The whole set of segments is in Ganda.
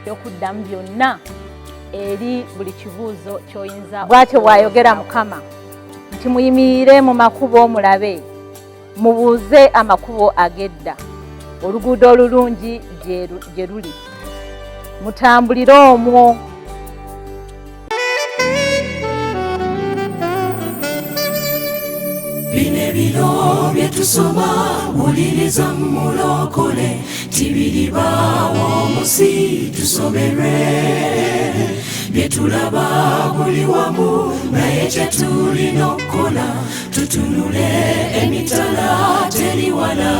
Ebyokuddamu byonna eri buli kibuuzo ky'oyinza. Bw'atyo bw'ayogera Mukama nti, Muyimirire mu makubo mulabe, mubuuze amakubo ag'edda, oluguudo olulungi gye luli, mutambulire omwo. Bino ebiro bye tusoma, wuliriza mulokole, tibiribaawo musi tusoberwe. Bye tulaba buli wamu, naye kye tulina okukola, tutunule emitala, teri wala.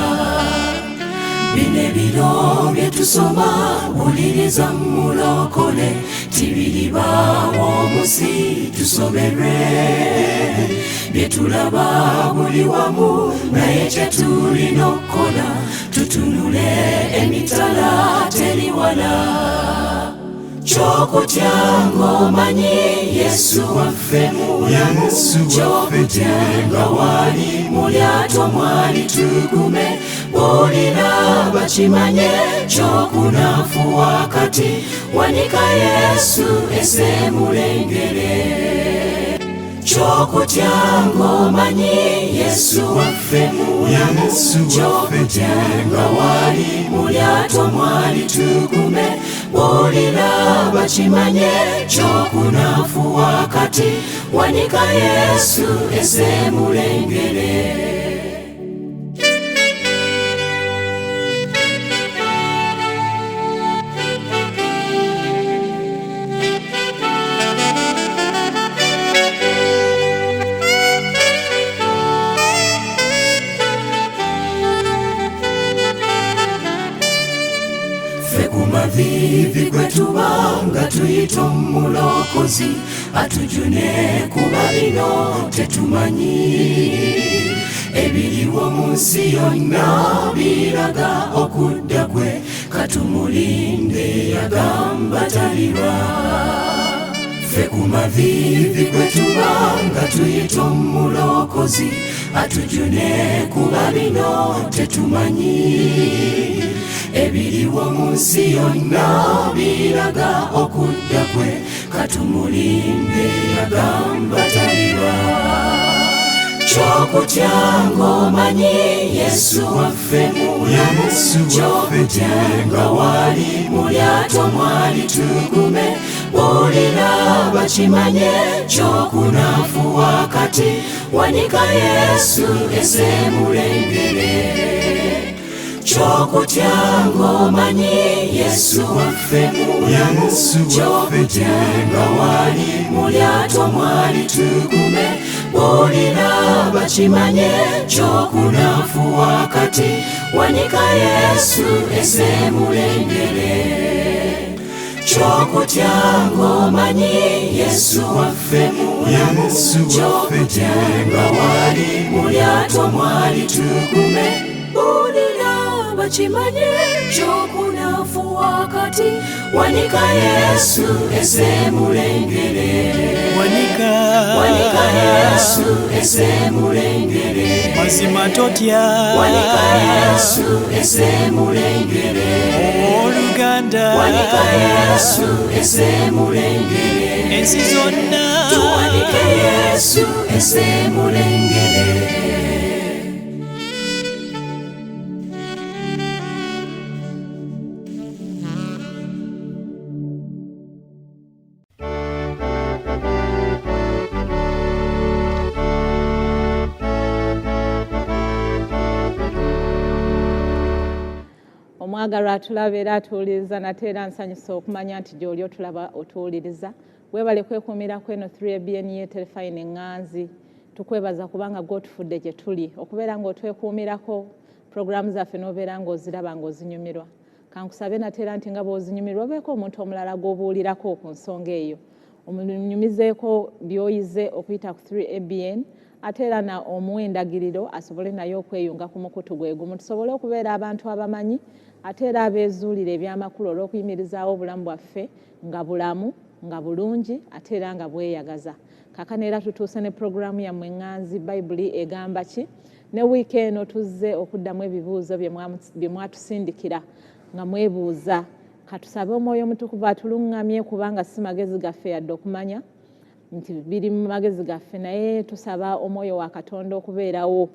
Bino ebiro bye tusoma, wuliriza mulokole, tibiribaawo musi tusoberwe. Bye tulaba buli wamu, naye kye tulina okukola, tutunule emitala, teri wala. Kyokutya ng'omanyi Yesu waffe mulamu. Yesu waffe. Kyokutya nga wali mu lyato mwali tugume, bulira bakimanye kyokunafuwa kati, wanika Yesu esemulengere. Kyokutya ng'omanyi Yesu waffe mulamu. Yesu waffe. Kyokutya nga wali mu lyato mwali tugume, bulira bakimanye kyokunafuwa kati, wanika Yesu esemulengere. Ffe ku maviivi kwe tuba nga tuyita omulokozi atujune, kuba bino tetumanyi. Ebiriwo mu nsi yonna biraga okudda kwe, katumulinde, yagamba talirwa. Ffe ku maviivi kwe tuba nga tuyita omulokozi atujune, kuba bino tetumanyi. Ebiriwo mu nsi yonna biraga okudda kwe, katumulinde, yagamba talirwa. Kyokutya ng'omanyi Yesu waffe mulamu. Yesu waffe. Kyokutya nga wali mu lyato mwali tugume, bulira bakimanye kyokunafuwa kati, wanika Yesu esemulengere. Kyokutya ng'omanyi Yesu waffe mulamu. Yesu waffe. Kyokutya nga wali mu lyato mwali tugume, bulira bakimanye kyokunafuwa kati, wanika Yesu esemulengere. Kyokutya ng'omanyi Yesu waffe mulamu. Yesu waffe. Kyokutya nga wali mu lyato mwali tugume, bulira bakimanye kyokunafuwa kati, wanika Yesu esemulengere. Wanika. Wanika Yesu esemulengere. Mazima totya. Wanika Yesu esemulengere. Owooluganda. Wanika Yesu esemulengere. Ensi zonna. Tuwanike Yesu esemulengere. Omwagalwa atulaba era atuwuliriza, nate era nsanyusa okumanya nti gy'oli otulaba otuwuliriza. Weebale kwekuumirako eno 3ABN ye terefayina eŋŋanzi. Tukwebaza kubanga gw'otufudde gye tuli okubeera ng'otwekuumirako puroguramu zaffe n'obeera ng'oziraba ng'ozinyumirwa. Kankusabe nate era nti nga bw'ozinyumirwa, obeeko omuntu omulala gw'obuulirako ku nsonga eyo, omunyumizeeko by'oyize okuyita ku 3ABN, ate era na omuwa endagiriro asobole naye okweyunga ku mukutu gwe gumu, tusobole okubeera abantu abamanyi ate era abeezuulira ebyamakulu olw'okuyimirizaawo obulamu bwaffe nga bulamu, nga bulungi ate era nga bweyagaza. Kaakano era tutuuse ne puroguramu yammwe eŋŋanzi, Bayibuli Egamba Ki? Ne wiiki eno tuzze okuddamu ebibuuzo bye mwatusindikira nga mwebuuza. Katusabe Omwoyo Omutukuvu atuluŋŋamye, kubanga si magezi gaffe yadde okumanya nti biri mu magezi gaffe, naye tusaba Omwoyo wa Katonda okubeerawo,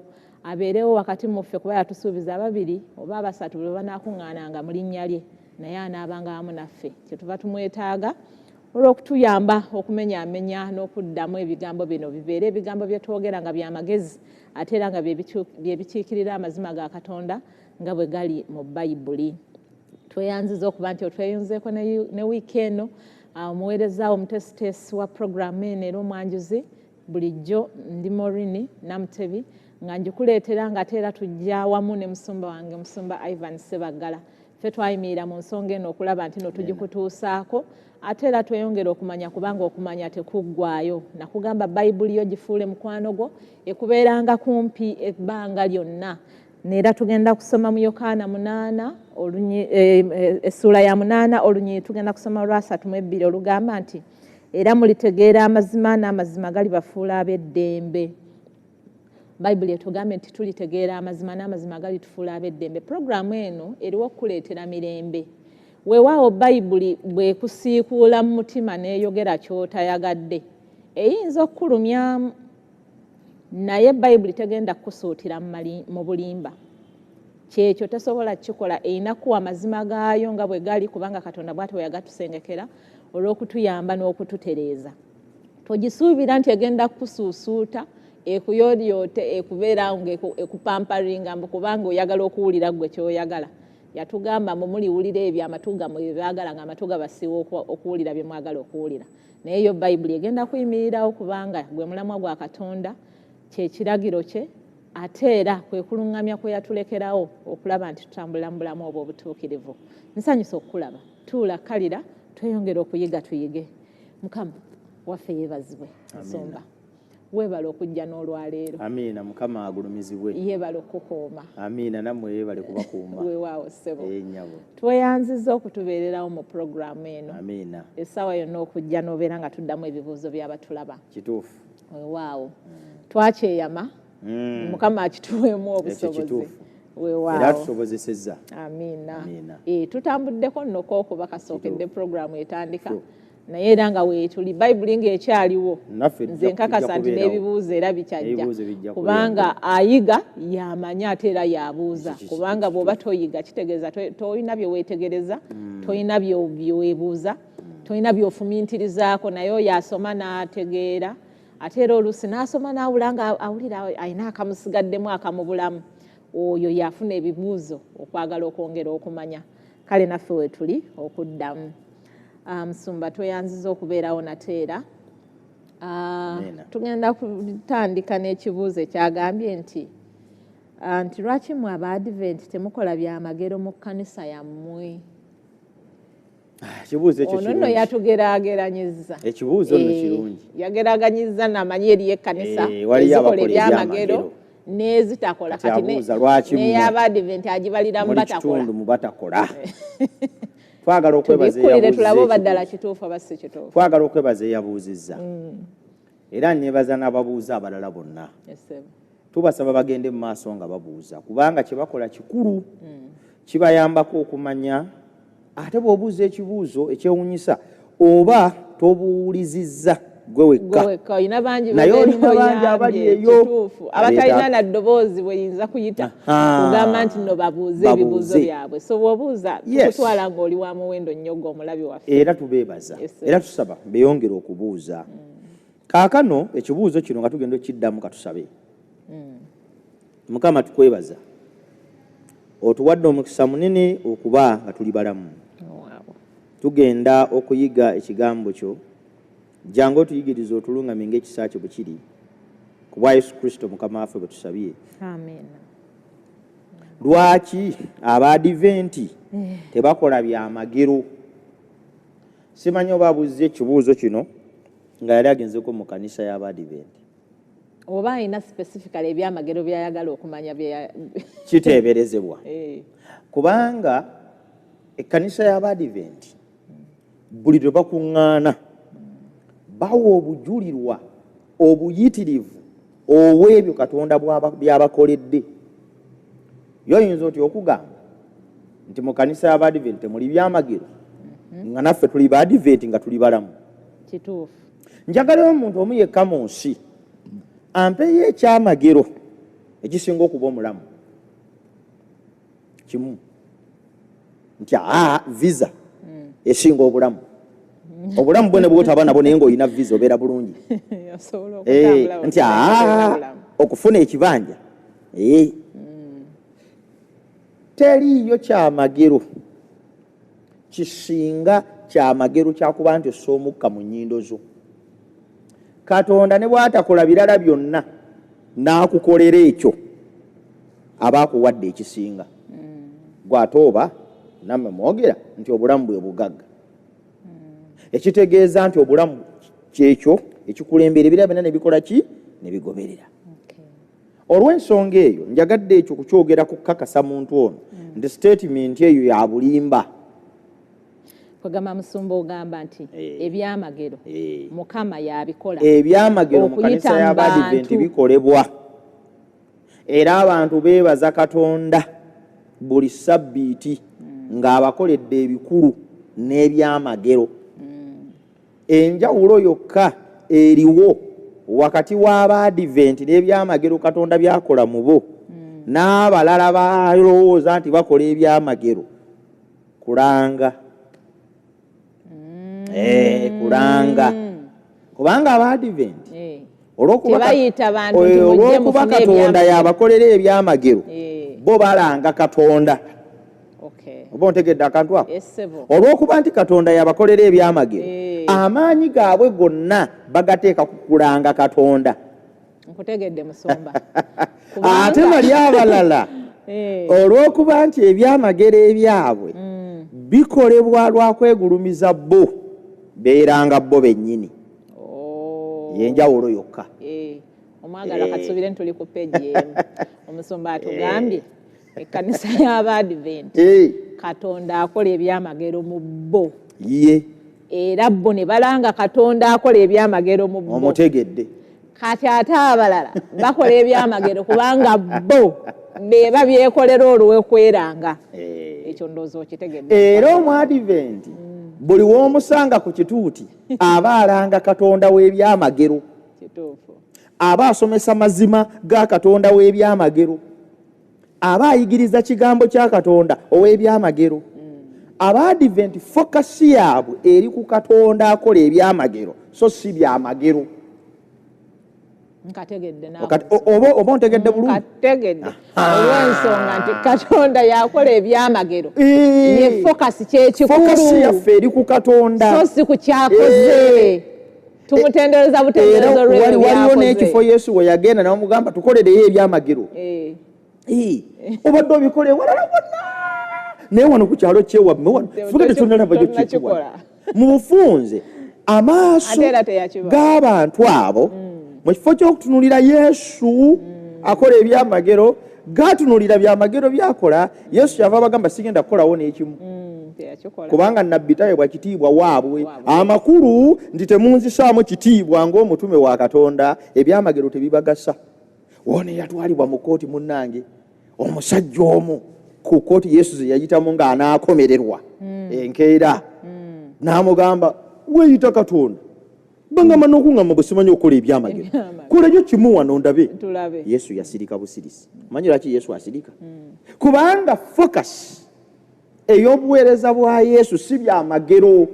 abeerewo wakati muffe, kuba yatusuubiza ababiri oba abasatu bwe banaakuŋŋaananga mu linnya lye, naye anaabanga wamu naffe. Kyetuva tumwetaaga olw'okutuyamba okumenyaamenya n'okuddamu ebigambo bino, bibeere ebigambo bye twogera nga bya magezi, ate era nga bye bikiikirira amazima ga Katonda nga bwe gali mu Bayibuli. Tweyanziza okuba nti otweyunzeeko ne wiiki eno. Omuweereza omuteesiteesi wa puroguramu eno era omwanjuzi bulijjo ndi Morini Namutebi, nga njikuleetera nga ate era tujja wamu ne musumba wange, Musumba Ivan Sebaggala. Ffe twayimirira mu nsonga eno okulaba nti no tugikutuusaako, ate era tweyongera okumanya, kubanga okumanya tekuggwayo. Nakugamba Bayibuli yo gifuule mukwano gwo, ekubeeranga kumpi ebbanga lyonna. Neera tugenda kusoma mu Yokaana 8, essuula ya 8, olunyi tugenda kusoma olwa 32, olugamba nti, "Era mulitegeera amazima, n'amazima galibafuula ab'eddembe." Bayibuli etugambye nti tulitegeera amazima, n'amazima galitufuula ab'eddembe. Puroguramu eno eriwo okukuleetera mirembe. Weewaawo Bayibuli bw'ekusiikuula mu mutima n'eyogera ky'otayagadde, eyinza okukulumyamu, naye Bayibuli tegenda kukusuutira mu bulimba. Kyekyo tesobola kukikola. Erina kuwa amazima gaayo nga bwe gali, kubanga Katonda bw'ati bwe yagatusengekera olw'okutuyamba n'okututereeza. Togisuubira nti egenda kukusuusuuta, ekuyolyoote, ekubeera nga ekupamparinga mbu kubanga oyagala okuwulira ggwe ky'oyagala. Yatugamba mbu muliwulira ebyo amatu gammwe bye baagala, nga amatu gabasiiwa okuwulira bye mwagala okuwulira. Naye yo Bayibuli egenda kuyimirirawo, kubanga gwe mulamwa gwa Katonda, kyekiragiro kye, ate era kwe kuluŋŋamya kwe yatulekerawo okulaba nti tutambulira mu bulamu obwo obutuukirivu. Nsanyusa okukulaba. Tuula, kalira, tweyongere okuyiga, tuyige. Mukama waffe yeebazibwe. Nsumba, weebale okujja n'olwaleero. Amiina, Mukama agulumizibwe. Yeebale okukuuma. Amiina, nammwe yeebale kubakuuma. Weewaawo ssebo. Ennyabo. Tweyanzizza okutubeererawo mu puroguramu eno. Amiina. Essaawa yonna okujja n'obeera nga tuddamu ebibuuzo by'abatulaba. Kituufu. Weewaawo, twakyeyama. Mukama akituweemu obusobozi. Kituufu. Weewaawo. Era atusobozesezza. Amiina. Amiina. Tutambuddeko nnoko okuba kasookedde puroguramu etandika, True. naye era nga weetuli, Bayibuli ng'ekyaliwo, Naffe nze tujja nkakasa nti kubeerawo. n'ebibuuzo era bikyajja, Ebibuuzo bijja. Kubanga ayiga yamanya, ate era yabuuza. Ekyo Kubanga bw'oba toyiga, kitegeeza tolina bye weetegereza, tolina bye weebuuza, tolina by'ofumintirizaako. Naye oyo asoma n'ategeera, ate era oluusi n'asoma n'awula nga awulira alina akamusigaddemu akamubulamu, oyo yafuna ebibuuzo okwagala okwongera okumanya. Kale naffe weetuli okuddamu. Musumba, tweyanziza okubeerawo nate era. Amiina. Tugenda kutandika n'ekibuuzo ekyagambye nti lwaki mwe Abaadiventi temukola byamagero mu kkanisa yammwe? Ekibuuzo ekyo Ono nno kirungi. yatugeraageranyiza. Ekibuuzo nno kirungi. Yageraaganyiza namanyi eriyo ekkanisa Waliyo ezikola abakola ebyamagero ebyamagero. n'ezitakola. Kati Kati abuuza lwaki mmwe n'ey'Abaadiventi agibalira mu muli batakola. kitundu mu batakola. Twagala okwebaza Tubikkulire eyabuuzizza tulabe oba ddala ekibuuzo. kituufu oba si kituufu. Twagala okwebaza eyabuuzizza, era nebaza n'ababuuza abalala bonna. Ssebo. Tubasaba bagende mu maaso nga babuuza, kubanga kye bakola kikulu, kibayambako okumanya. Ate bw'obuuza ekibuuzo ekyewunyisa, oba tobuwulizizza gwe wekka, Gwe wekka, olina bangi. Naye Babeera olina bangi oyambye, abali eyo. Kituufu, abatalina na ddoboozi bweyinza kuyita kugamba nti no babuuze Babuuze. ebibuuzo byabwe. So bw'obuuza, tukutwala ng'oli wa muwendo nnyo gwe omulabi waffe. Era tubeebaza. Yes, sir. Era tusaba beeyongere okubuuza. Kaakano ekibuuzo kino nga tugenda okiddamu, katusabe. Mukama, tukwebaza otuwadde omukisa munene okuba nga tuli balamu. Tugenda okuyiga ekigambo kyo. Jangu otuyigiriza, otulungamye ng'ekisa kyo bwe kiri, ku bwa Yesu Kristo Mukama waffe bwe tusabye. Amen. Lwaki Abaadiventi tebakola byamagero? Simanyi oba abuuzizza ekibuuzo kino nga yali agenzeko mu kanisa y'Abaadiventi. Oba alina specifically ebyamagero byayagala okumanya Kiteeberezebwa, kubanga ekkanisa y'Abaadiventi buli lwe bakuŋŋaana bawa obujulirwa obuyitirivu obw'ebyo Katonda by'abakoledde. Yoyinza otya okugamba nti mu kanisa y'Abaadiventi temuli byamagero? Nga naffe tuli ba Advent nga tuli balamu. Kituufu. Njagalayo omuntu omu yekka mu nsi ampeeyo ekyamagero ekisinga okuba omulamu. Kimu nti visa esinga obulamu. Obulamu bwene bwotaba nabo naye ng'olina visa obeera bulungi. Osobola okutambula Nti olina obulamu. Okufuna ekibanja. Teriiyo kyamagero kisinga kyamagero kyakuba nti ossa omukka mu nnyindo zo. Katonda ne bw'atakola birala byonna n'akukolera ekyo aba akuwadde ekisinga. Gw'ate oba nammwe mwogera nti obulamu bwe bugagga. Ekitegeeza nti obulamu kyekyo ekikulembera ebirala byonna ne bikola ki? Ne bigoberera. Olw'ensonga eyo njagadde ekyo kukyogera kukakasa muntu ono nti statement eyo ya bulimba. Kwegamba musumba ogamba nti ebyamagero Mukama yabikola. Ebyamagero mu Okuyita kanisa mu y'Abadventi bantu. bikolebwa. Era abantu beebaza Katonda buli sabbiiti ng'abakoledde ebikulu n'ebyamagero. Enjawulo yokka eriwo wakati w'Abadventi n'ebyamagero Katonda by'akola mu bo n'abalala balowooza nti bakola ebyamagero kulanga. Kulanga. Kubanga Abadventi Tebayita bantu nti mujje olw'okuba mufune Katonda ebyamagero. y'abakolera ebyamagero, bo balanga Katonda. Oba ontegedde akantu ako? Olw'okuba nti Katonda y'abakolera ebyamagero, amaanyi gaabwe gonna bagateeka ku kulanga Katonda. Nkutegedde musumba. Ate bali abalala olw'okuba nti ebyamagero ebyabwe bikolebwa lwa kwegulumiza bo, beeranga bo bennyini. Yenjawulo yokka. Omwagala katusuubire nti tuli ku peegi emu. Omusumba atugambye ekkanisa y'Abadventi Katonda akola ebyamagero mu bo. Era bo ne balanga Katonda akola ebyamagero mu bo. Omutegedde. Kati ate abalala bakola ebyamagero kubanga bo be babyekolera olw'okweranga. Ekyo ndowooza okitegedde. Era Omwadventi buli w'omusanga ku kituuti aba alanga Katonda w'ebyamagero. Kituufu. Aba asomesa mazima ga Katonda w'ebyamagero. Aba ayigiriza kigambo kya Katonda ow'ebyamagero. Abadventi focus yaabwe eri ku Katonda akola ebyamagero so si byamagero. Nkategedde naawe. Oba ontegedde bulungi? Nkategedde. Olw'ensonga nti Katonda yakola ebyamagero. Ye focus kyekikulu. Focus yaffe eri ku Katonda. So si ku kyakoze. Tumutendereza butendereza Era olw'ebyo waliwo byakoze. n'ekifo Yesu we yagenda n'amugamba tukolereyo ebyamagero. Obadde obikola ewalala wonna. Naye wano ku kyalo kyewammwe wano, fuga tetunnalaba gyo kikuwa. Mu bufunze amaaso Ate era teyakiba. g'abantu abo mu kifo ky'okutunuulira Yesu akola ebyamagero, gatunuulira byamagero by'akola. Yesu kyava abagamba sigenda kukolawo n'ekimu. Kubanga Nabbi tayebwa kitiibwa waabwe. Amakulu nti temunzisaamu kitiibwa ng'omutume wa Katonda, ebyamagero tebibagasa. Ono yatwalibwa mu kkooti munnange, omusajja omu ku kkooti Yesu ze yayitamu ng'anaakomererwa enkeera, n'amugamba weeyita Katonda, bangamba n'okuŋŋamba bwe simanyi okukola ebyamagero, kola kimu wano ndabe. Yesu yasirika busirisi. Omanyi lwaki Yesu asirika? Kubanga focus ey'obuweereza bwa Yesu si byamagero.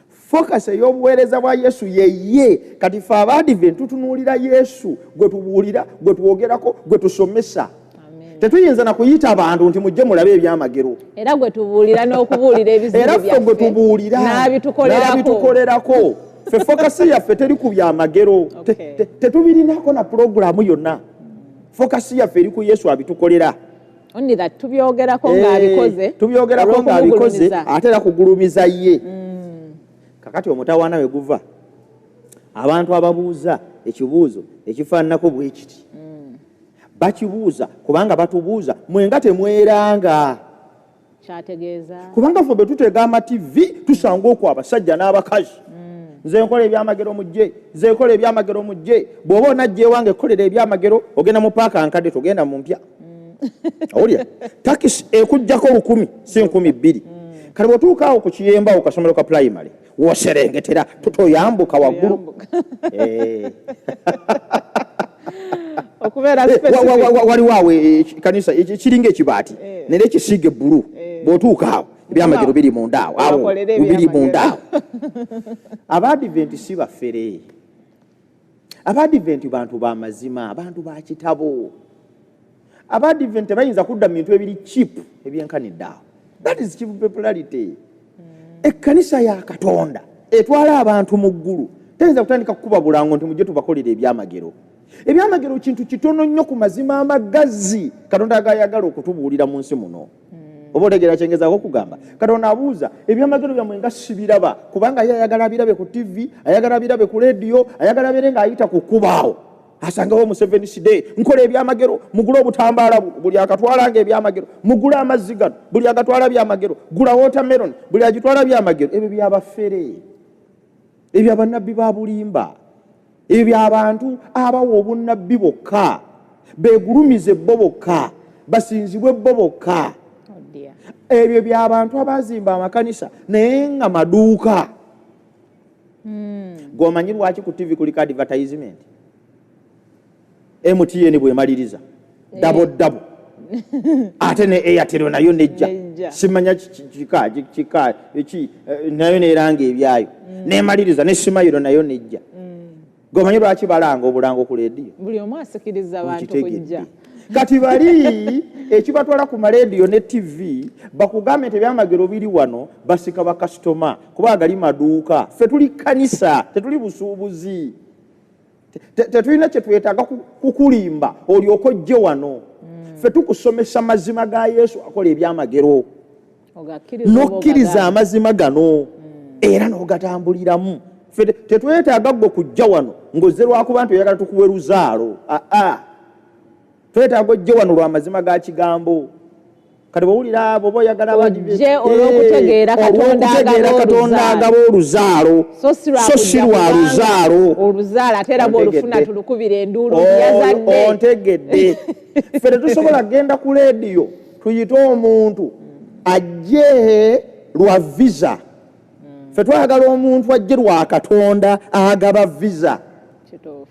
Focus ey'obuweereza bwa Yesu ye ye. Kati ffe Abadventi tutunuulira Yesu gwe tubuulira, gwe twogerako, gwe tusomesa. Tetuyinza na kuyita abantu nti mujje mulabe ebyamagero. Era gwe tubuulira n'okubuulira ebizibu Era ffe gwe tubuulira n'abitukolerako. Ffe focus yaffe teri ku byamagero. Tetubirinako na pulogulaamu yonna. Focus yaffe eri ku Yesu abitukolera. Only that tubyogerako ng'abikoze. Tubyogerako ng'abikoze ate era kugulumiza ye. Kakati omutawaana we guva, abantu ababuuza ekibuuzo ekifaananako bwe kiti bakibuuza kubanga batubuuza mwenga temweranga. Kyategeeza kubanga ffe bwe tutega ama TV tusanga okwo abasajja n'abakazi. Nze nkola ebyamagero mujje, nze nkola ebyamagero mujje. Bw'oba onajja ewange kolera ebyamagero, ogenda mu paaka nkadde togenda mu mpya. Owulira? Takisi ekuggyako 1000 si 2000. Kale bw'otuuka awo ku Kiyemba awo kasomero ka pulayimale woserengetera toyambuka waggulu. Okubeera specific. Waliwo awo ekkanisa kiringa ekibaati naye ekisiiga ebbulu. Bw'otuuka awo ebyamagero biri munda awo, awo Bakolere biri ebyamagero. munda awo. Abadiventi si bafere. Abadiventi bantu ba mazima, bantu ba kitabo. Abadiventi tebayinza kudda mu bintu ebiri cheap ebyenkanidde awo. That is cheap popularity. Ekkanisa ya Katonda etwala abantu mu ggulu teyinza kutandika kukuba bulango nti mujje tubakolere ebyamagero. Ebyamagero kintu kitono nnyo ku mazima amagazi Katonda agayagala okutubuulira mu nsi muno. Oba otegeera kyengezaako okugamba? Katonda abuuza ebyamagero byammwe nga sibiraba, kubanga ye ayagala abirabe ku TV, ayagala abirabe ku leediyo, ayagala abeere ng'ayita ku kkubaawo asangewo Museveni side nkola ebyamagero, mugule obutambaala buno, buli akatwalanga ebyamagero, mugule amazzi gano, buli agatwala byamagero, gula watermelon, buli agitwala byamagero. Ebyo byabafere, ebyo abannabbi ba bulimba, ebyo by'abantu abawa obunnabbi bokka, beegulumize bo bokka, basinzibwe bo bokka. Oh dear. Ebyo by'abantu abazimba amakanisa naye nga maduuka. Gwomanyi lwaki ku TV kuliko advertisement? MTN bwemaliriza double double, ate ne Airtel nayo nejja, Nejja. simanya kika kika ki, nayo neranga ebyayo nemaliriza, ne Simayiro nayo nejja. Gwomanyi lwaki balanga obulango ku leediyo? Buli omu asikiriza abantu Okitegedde. kujja. Kati bali ekibatwala ku maleediyo ne TV bakugambe nti ebyamagero biri wano, basika bakasitoma kuba agali maduuka. Ffe tuli kkanisa, tetuli busuubuzi. Tetulina kye twetaaga kukulimba olyoke ojje wano. Ffe tukusomesa mazima ga Yesu akola ebyamagero. Ogakkiriza oba N'okkiriza ogagaana. amazima gano era n'ogatambuliramu. Ffe tetwetaaga ggwe kujja wano ng'ozze lwakuba nti oyagala tukuwe luzaalo. Aa, twetaaga ojje wano lwa mazima ga kigambo. Kati bw'owulira bw'oba oyagala Ojje olw'okutegeera Katonda olw'okutegeera agaba Katonda oluzaalo. agaba oluzaalo, So si lwa so si kujja lwa kubanga luzaalo. Oluzaalo ate era bw'olufuna Ontegedde. tulukubira enduulu yazadde. Ontegedde. Ffe tetusobola kugenda ku leediyo tuyite omuntu ajje lwa visa. Ffe twagala omuntu ajje lwa Katonda agaba visa. Kituufu.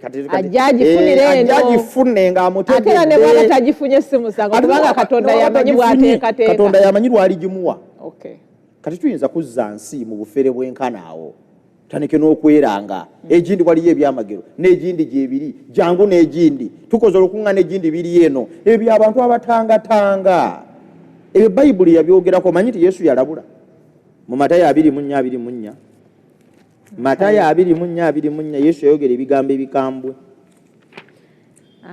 Kati Ajje agifunire ajje eno. agifune ng'amutegedde. Ate era ne bw'aba tagifunye si musango, Ate kubanga Katonda ne bw'aba yamanyi tagifunye, bw'ateekateeka. Katonda yamanyi lwaligimuwa. Kati tuyinza kuzza nsi mu bufere bwenkana awo, tandike n'okweranga egindi waliyo ebyamagero n'egindi gyebiri, jangu n'egindi tukoze olukuŋŋaana, egindi biri eno. Ebyo abantu abatangatanga, ebyo Bayibuli yabyogerako. Omanyi nti Yesu yalabula mu Matayo 24:24, Matayo 24:24, Yesu yayogera ebigambo ebikambwe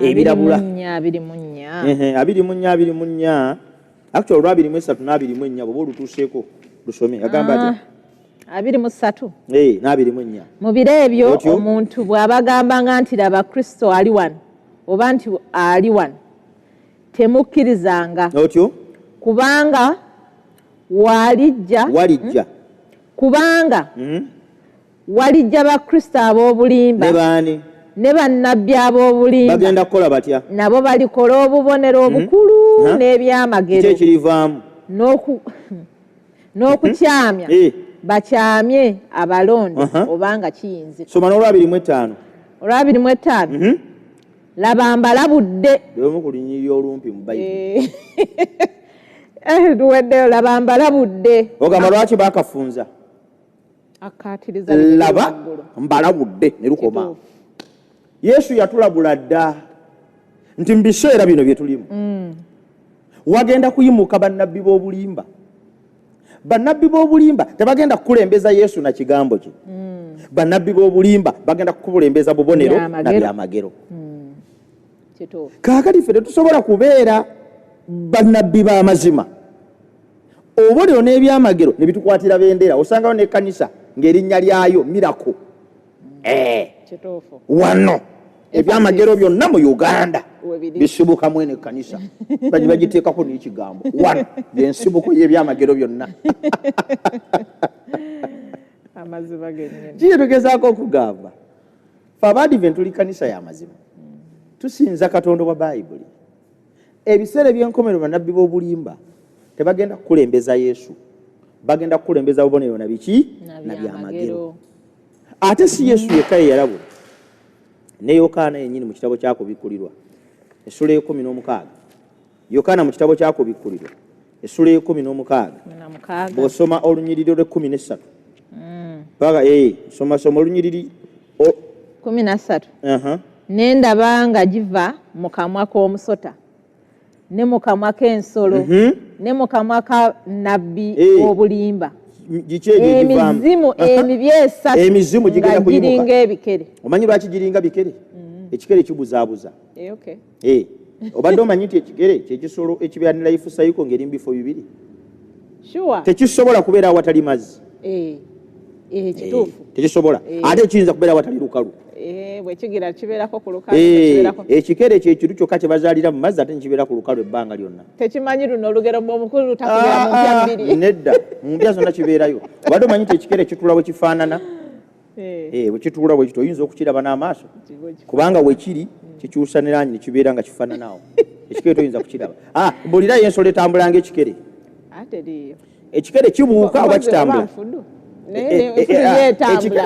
ebirabula. 24, 24. Ehe, 24:24, actually olwa 23 n'24, bw'oba olutuuseeko lusome. Agamba atya? 23. N'24. Mu biro ebyo Otyo? omuntu bw'abagambanga nti laba Kristo ali wano oba nti ali wano, temukkirizanga. Otyo? Kubanga walijja Walijja. Kubanga walijja bakristo ab'obulimba Ne baani? ne bannabbi ab'obulimba. Bagenda kukola batya? Nabo balikola obubonero obukulu n'ebyamagero. Ki ekirivaamu? N'okukyamya bakyamye abalonde obanga kiyinzika. Soma n'olwa 25. Olwa 25. Laba mbalabudde. Lumu ku lunyiriri olumpi mu Bayibuli. Luweddeyo. Laba mbalabudde. Ogamba lwaki bakafunza? Akkaatiriza biri Laba waggulu. mbalabudde ne lukoma. Kituufu. Yesu yatulabula dda nti mu biseera bino bye tulimu wagenda kuyimuka bannabbi b'obulimba. Bannabbi b'obulimba tebagenda kukulembeza Yesu na kigambo kye. Bannabbi b'obulimba bagenda kukulembeza bubonero na Byamagero. byamagero. Kituufu. Kaakati ffe tetusobola kubeera bannabbi b'amazima, obubonero n'ebyamagero ne bitukwatira bendera. Osangayo n'ekkanisa ng'erinnya lyayo Miracle. Kituufu. Wano ebyamagero byonna mu Uganda Webiri. bisibukamu eno ekkanisa. Bagiteekako n'ekigambo wano yensibuko y'ebyamagero byonna. Amazima gennyini. Kiye tugezaako okugamba, fe Abadiventi tuli kanisa ya mazima, tusinza Katonda wa Bayibuli. Ebiseera ebyenkomerero bannabbi b'obulimba tebagenda kukulembeza Yesu. Bagenda kukulembeza bubonero na biki? Na byamagero. Ate si Yesu yekka ye yalabula, ne Yokaana yennyini mu kitabo kyakubikkulirwa essula 16. Yokaana mu kitabo kyakubikkulirwa essula 16, bw'osoma olunyiriri olw'e13 paka soma soma olunyiriri 13. Ne ndaba nga giva mu kamwa k'omusota ne mu kamwa k'ensolo ne mu kamwa ka nabbi obulimba. Emizimu emibi esatu emizimu gigenda kuyimuka giringa ebikere. Omanyi lwaki giringa bikere? Ekikere kibuzaabuza. Obadde omanyi nti ekikere kyekisolo ekibeera ne life cycle ng'eri mu bifo bibiri? Tekisobola kubeera awatali mazzi. Kituufu. Tekisobola. Ate kiyinza kubeera awatali lukalu. Bwe kigira kibeerako ku lukalu. Ekikere kyekiru kyokka kye bazaalira mu mazzi ate nekibeera ku lukalu ebbanga lyonna. Tekimanyi luno olugero omukulu lutakubira mu mpya bbiri. Nedda, mu mpya zonna kibeerayo. Obadde omanyi nti ekikere kituula bwe kifaanana? Bwe kituula bwe kiti oyinza okukiraba n'amaaso, kubanga wekiri kikyusa ne langi nekibeera nga kifaananaawo. Ekikere toyinza kukiraba. Mbulirayo ensolo etambula ng'ekikere. Ekikere kibuuka oba kitambula?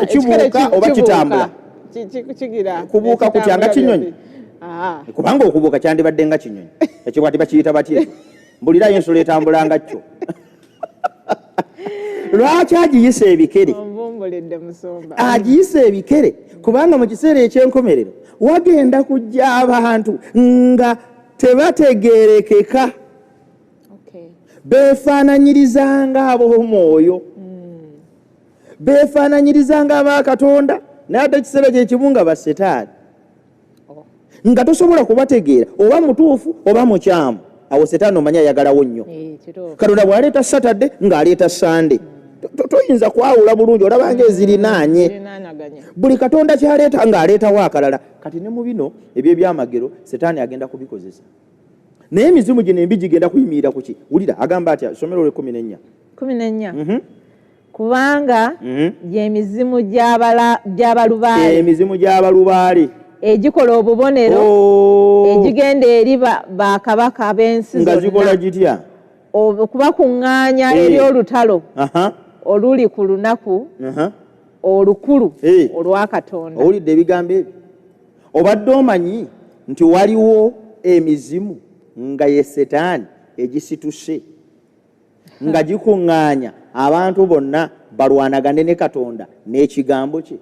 Kibuuka oba kitambula? Kubuuka kutya nga kinyonyi? Kubanga okubuuka kyandibadde nga kinyonyi. Ekyo bwati bakiyita batya ekyo? Mbulirayo ensolo etambula nga kyo. Lwaki agiyisa ebikere? Agiyisa ebikere kubanga mu kiseera ekyenkomerero wagenda kujja abantu nga tebategerekeka, beefaananyirizanga ab'omwoyo, beefaananyirizanga abakatonda, naye ate ekiseera kyekimu nga basetaani, nga tosobola kubategeera oba mutuufu oba mukyamu. Awo setaani omanyi ayagalawo nnyo. Katonda bw'aleeta Saturday ng'aleeta Sande, toyinza kwawula bulungi, olabanga ezirinaanye. Buli Katonda kyaleeta ng'aleetawo akalala. Kati ne mu bino ebyebyamagero setaani agenda kubikozesa, naye emizimu gino embi gigenda kuyimirira kuki? Wulira agamba atya, somero olw'e14. 14. Kubanga gyemizimu gy'abalubaale. Emizimu gy'abalubaale. Egikola obubonero, egigenda eri bakabaka b'ensi nga zikola gitya? Okubakuŋŋaanya eri olutalo oluli ku lunaku olukulu olwa Katonda. Owulidde ebigambo ebyo? Obadde omanyi nti waliwo emizimu nga ye setaani egisituse nga gikuŋŋaanya abantu bonna balwanagane ne Katonda n'ekigambo kye?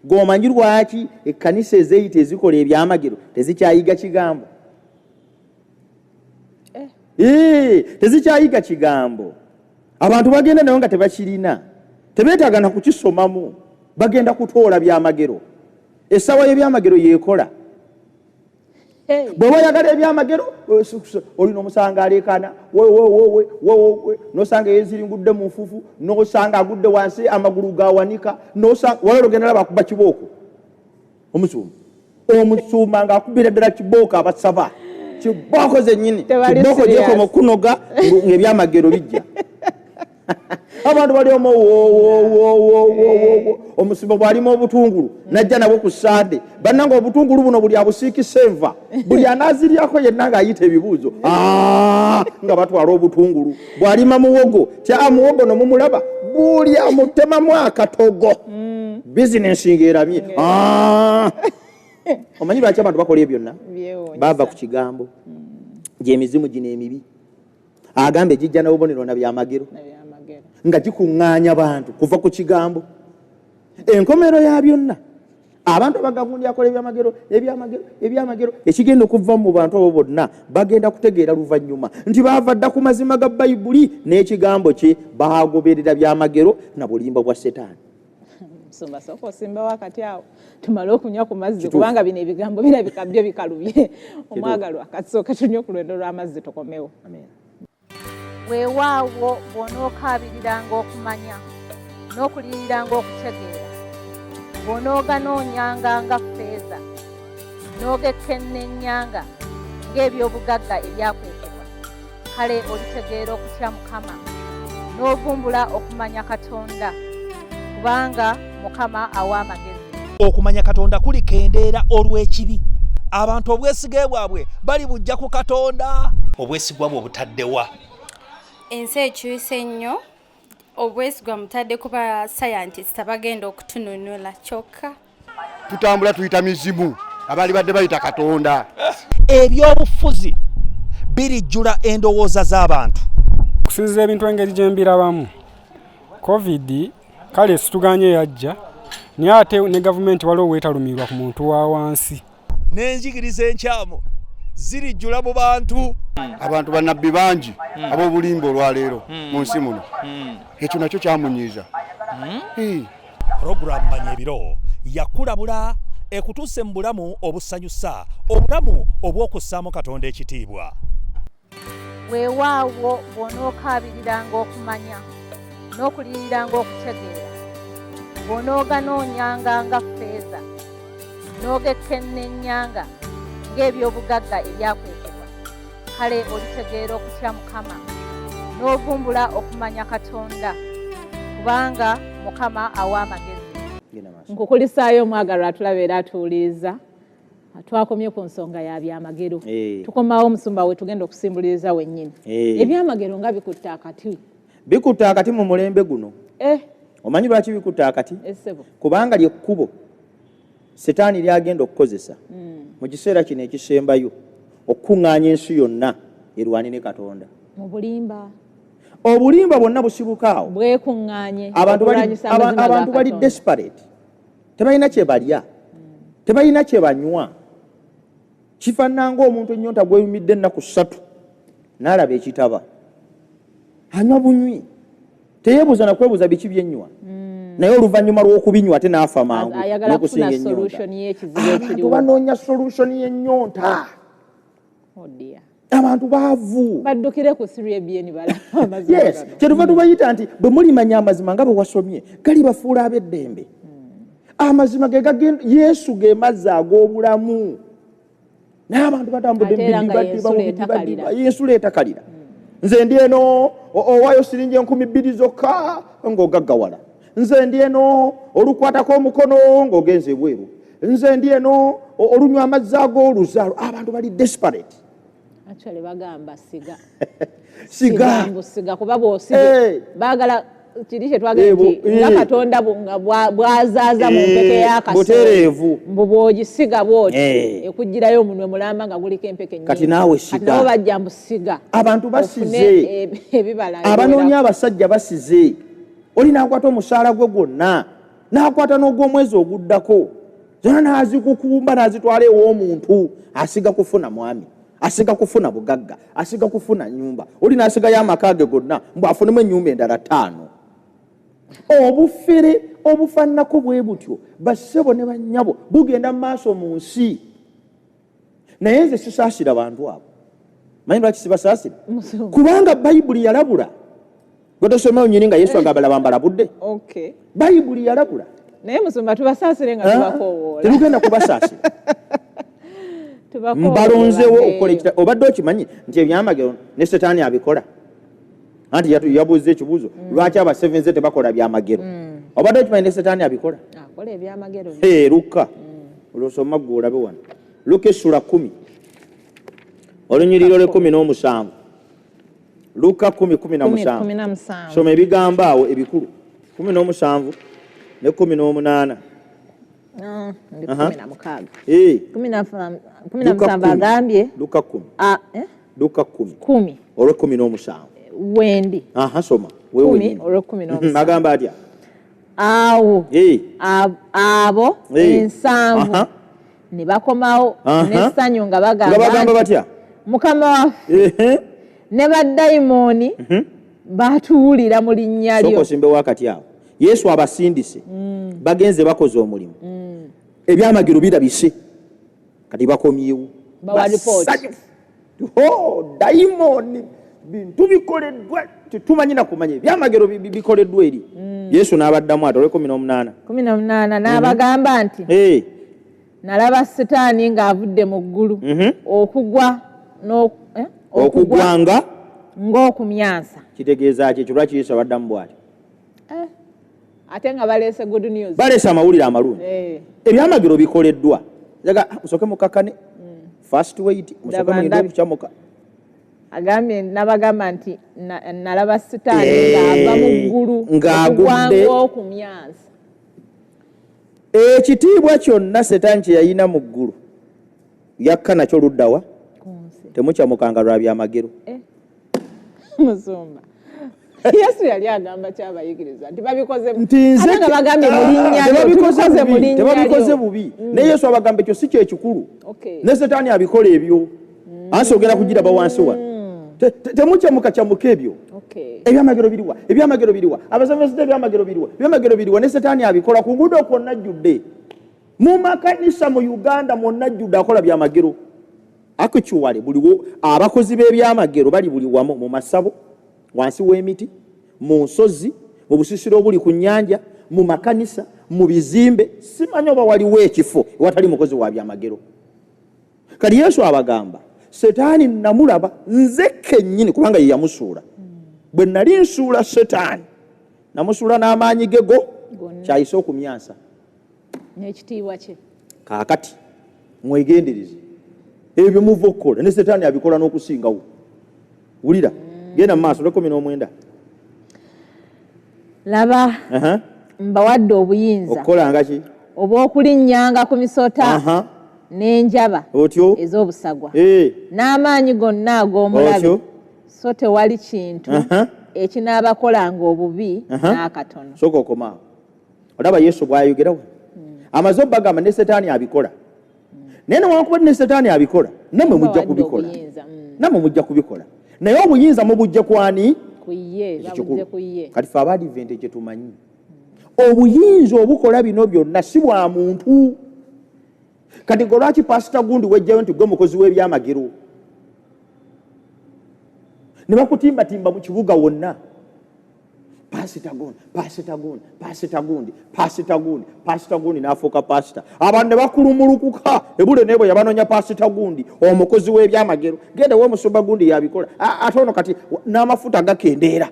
Gweomanyi lwaki ekkanisa ezeyita ezikola ebyamagero tezikyayiga kigambo? Tezikyayiga kigambo. Abantu bagenda nayo nga tebakirina, tebeetaaga na kukisomamu, bagenda kutoola byamagero. Essaawa y'ebyamagero yeekola. Bw'oba oyagala ebyamagero, olina omusanga aleekaana wewewewewewe, nosanga yeziringudde mu nfuufu, nosanga agudde wansi amagulu gawanika, wala olugenda laba akuba kibooko. Omusumba ng'akubira ddala kibooko, abasaba kibooko zennyini, kibooko gyekoma okunoga ng'ebyamagero bijja. Abantu bali omwo wowowowowo. Omusumba bw'alima obutungulu najja nabwo ku Sande, bannanga obutungulu buno buli abusiikisa enva, buli anaaziryako yenna ng'ayita ebibuuzo nga batwala obutungulu. Bw'alima muwogo, tya muwogo no mumulaba buli amutemamu akatogo, bizinensi ng'eramye. Omanyi lwaki abantu bakola ebyo byonna? Bava ku kigambo. Gyemizimu gino emibi agambye gijja nabubonero na byamagero nga gikuŋŋaanya bantu kuva ku kigambo. Enkomero ya byonna, abantu abagagundi akola ebyamagero, ebyamagero, ebyamagero, ekigenda okuva mu bantu abo bonna bagenda kutegeera luvannyuma nti baava dda ku mazima ga Bayibuli n'ekigambo kye, bagoberera byamagero na bulimba bwa Setaani. Musumba, sooka osimbawo akati awo tumale okunywa ku mazzi, kubanga bino ebigambo birabika byo bikalubye omwagalwa. Kasooka tunywe ku lwendo lw'amazzi, tukomewo. Weewaawo, bw'onookaabiriranga okumanya n'okuliriranga okutegeera, bw'onooganoonyanga nga ffeeza, n'ogekenneenyanga ng'eby'obugagga ebyakwekebwa, kale olitegeera okutya Mukama, n'ovumbula okumanya Katonda, kubanga Mukama awa amagezi. Okumanya Katonda kulikendeera olw'ekibi. Abantu obwesige bwabwe bali bujja ku Katonda. Obwesigwa bwe obutaddewa? Ensi ekyuse nnyo, obwesigwa mutadde kuba scientist abagenda okutununula kyokka. Tutambula tuyita mizimu, abaali badde bayita Katonda. Ebyobufuzi birijjula endowooza z'abantu. Okusinziira ebintu engeri gye mbirabamu, COVID kale situganye yajja, naye ate ne gavumenti waliwo weetalumirwa ku muntu wa wansi. N'enjigiriza enkyamu zirijjula mu bantu. Abantu bannabbi bangi ab'obulimba olwaleero mu nsi muno. Ekyo nakyo kyamunyiiza. Puroguramu Manya Ebiro yakulabula ekutuuse mu bulamu obusanyusa, obulamu obw'okussaamu Katonda ekitiibwa. Weewaawo bw'onookaabiriranga okumanya n'okuliriranga okutegeera, bw'onooganoonyanga nga ffeeza, n'ogekenneenyanga ng'eby'obugagga ebyakwekebwa, kale olitegeera okutya Mukama, n'ovumbula okumanya Katonda, kubanga Mukama awa amagezi. Nkukulisaayo omwagalwa atulaba era atuwuliriza. Twakomye ku nsonga ya byamagero. Tukomawo omusumba we tugenda okusimbuliriza wennyini. Ebyamagero nga bikutta akati. Bikutta akati mu mulembe guno. Omanyi lwaki bikutta akati? Kubanga lyekkubo Setaani lyagenda okukozesa mu kiseera kino ekisembayo okukuŋŋaanya ensi yonna erwane ne Katonda. Mu bulimba. Obulimba bwonna busibuka awo. Bwekuŋŋaanye. Abantu bali desperate. Tebalina kye balya. Tebalina kye banywa. Kifaanana ng'omuntu ennyonta gweyumidde ennaku ssatu n'alaba ekitaba. Anywa bunywi. Teyeebuuza na kwebuuza biki byennywa. Naye oluvannyuma lw'okubinywa ate n'afa mangu n'okusinga ennyonta. Abantu banoonya solution y'ennyonta. Abantu baavu. Baddukire ku 3ABN balabe amazima. Yes, kyetuva tubayita nti bwe mulimanya amazima nga bwe wasomye galibafuula ab'eddembe. Amazima ge gagenda, Yesu ge mazzi ag'obulamu. Naye abantu batambudde mu y'ensula etakalira. Nze ndi eno owaayo siringi 2,000 zokka ng'ogaggawala. Nze ndi eno olukwatako omukono ng'ogenze ebweru. Nze ndi eno olunywa amazzi ag'oluzaalo. Abantu bali desperate. Actually bagamba siga. Siga. Siga kuba bw'osiga. Baagala kiri kye twagala nti nga Katonda bw'azaaza mu mpeke y'akasooli. Butereevu. Mbu bw'ogisiga bw'oti ekuggyirayo omunwe mulamba nga guliko empeke nnyingi. Kati naawe siga. Kati nabo bajja mbu siga. Abantu basize. Ebibala. Abanoonya abasajja basize. Oli n'akwata omusaala gwe gwonna, n'akwata n'ogw'omwezi oguddako. Zonna n'azikukumba n'azitwala ew'omuntu. Asiga kufuna mwami, asiga kufuna bugagga, asiga kufuna nnyumba. Oli n'asigayo amaka ge gonna mbu afunemu ennyumba endala 5. Obufere obufaananako bwe butyo bassebo ne bannyabo bugenda mu maaso mu nsi. Naye nze sisaasira bantu abo. Manyi lwaki sibasaasira? Kubanga Bayibuli yalabula. Gwe tosoma nnyini nga Yesu agamba laba mbalabudde. Bayibuli yalabula. Naye musumba tubasaasire nga tubakoowoola. Tetugenda kubasaasira. Mbalonzeewo okukola ekita. Obadde okimanyi nti ebyamagero ne Setaani abikola. Anti yabuuza ekibuuzo, lwaki abasevenze tebakola byamagero? Obadde okimanyi ne Setaani abikola? Akola ebyamagero. Luka. Olwosoma ggwe olabe wano. Luka essula 10. Olunyiriri lw'e17. Luka 10:17. Soma ebigambo awo ebikulu. 17 ne 18. Ndi 16. 17 agambye. Luka 10. Luka 10. Olwe 17. Wendi. Soma. Wewe. Olwe 17. Agamba atya? Awo. Abo ensanvu. Ne bakomawo n'essanyu nga bagamba batya? Mukama waffe. Ne badayimooni batuwulira mu linnya lyo. Sooka osimbewo akati awo. Yesu abasindise. Bagenze bakoze omulimu. Ebyamagero birabise. Kati bakomyewo. Bawa report. Dayimooni bintu bikoleddwa tetumanyi na kumanya ebyamagero bikoleddwa eri. Yesu n'abaddamu ati olwe 18. 18 n'abagamba nti nalaba Setaani ng'avudde mu ggulu okugwa okugwanga ng'okumyansa. Kitegeeza ki ekyo? Lwaki Yesu abaddamu bw'atyo? Ate nga baleese good news. Baleese amawulire amalungi. Ebyamagero bikoleddwa. Musooke mukakkane. First wait, musooke mulinde okukyamuka. Agambye nabagamba nti nalaba sitaani ng'ava mu ggulu ng'agudde okumyansa. Ekitiibwa kyonna setaani kye yalina mu ggulu yakka nakyo luddawa temukyamukanga lwa byamagero. Musumba Yesu yali agamba kyabayigiriza nti babikoze tebabikoze bubi, naye Yesu abagamba ekyo si kyekikulu. Ne setaani abikola ebyo ansi ogenda kugiraba wansi wano. Temukyamuka ebyo. Ebyamagero biriwa, ebyamagero biriwa, abasomesa ebyamagero biriwa, ebyamagero biriwa. Ne setaani abikola ku nguudo kwonna ajjudde, mu makanisa mu Uganda mwonna ajjudde akola byamagero. Actually buliwo abakozi b'ebyamagero bali buli wamu, mu masabo, wansi w'emiti, mu nsozi, mu busisiro obuli ku nnyanja, mu makanisa, mu bizimbe. Simanyi oba waliwo ekifo ewatali mukozi wa byamagero. Kati Yesu abagamba setaani namulaba nze kennyini, kubanga ye yamusuula. Bwe nali nsuula setaani namusuula n'amaanyi ge go kyayise okumyansa n'ekitiibwa kye. Kaakati mwegendereze ebyo muva okukola, ne setaani abikola n'okusingawo. Wulira, genda mu maaso 19. Laba mbawadde obuyinza okukolanga ki? Obw'okulinnyanga ku misota n'enjaba ez'obusagwa n'amaanyi gonna ag'omulabe, so tewali kintu ekinaabakolanga obubi n'akatono. Sooka okomaawo. Olaba Yesu bw'ayogerawo amaze obbagamba ne setaani abikola, naye newankubadde ne setaani abikola nammwe mujja kubikola, nammwe mujja kubikola, naye obuyinza mubujje kwani? Kati fe abadiventi kye tumanyi obuyinza obukola bino byonna si bwa muntu. Kati gwe lwaki pasita gundi wejjayo nti gwe mukozi w'ebyamagero ne bakutimbatimba mu kibuga wonna? Pasita gundi, pasita gundi, pasita gundi, pasita gundi, pasita gundi, n'afuuka pasita. Abantu ne bakulumulukuka ebule naye bwe yabanoonya pasita gundi omukozi w'ebyamagero, genda w'omusumba gundi yabikola. Ate ono kati n'amafuta gakendeera.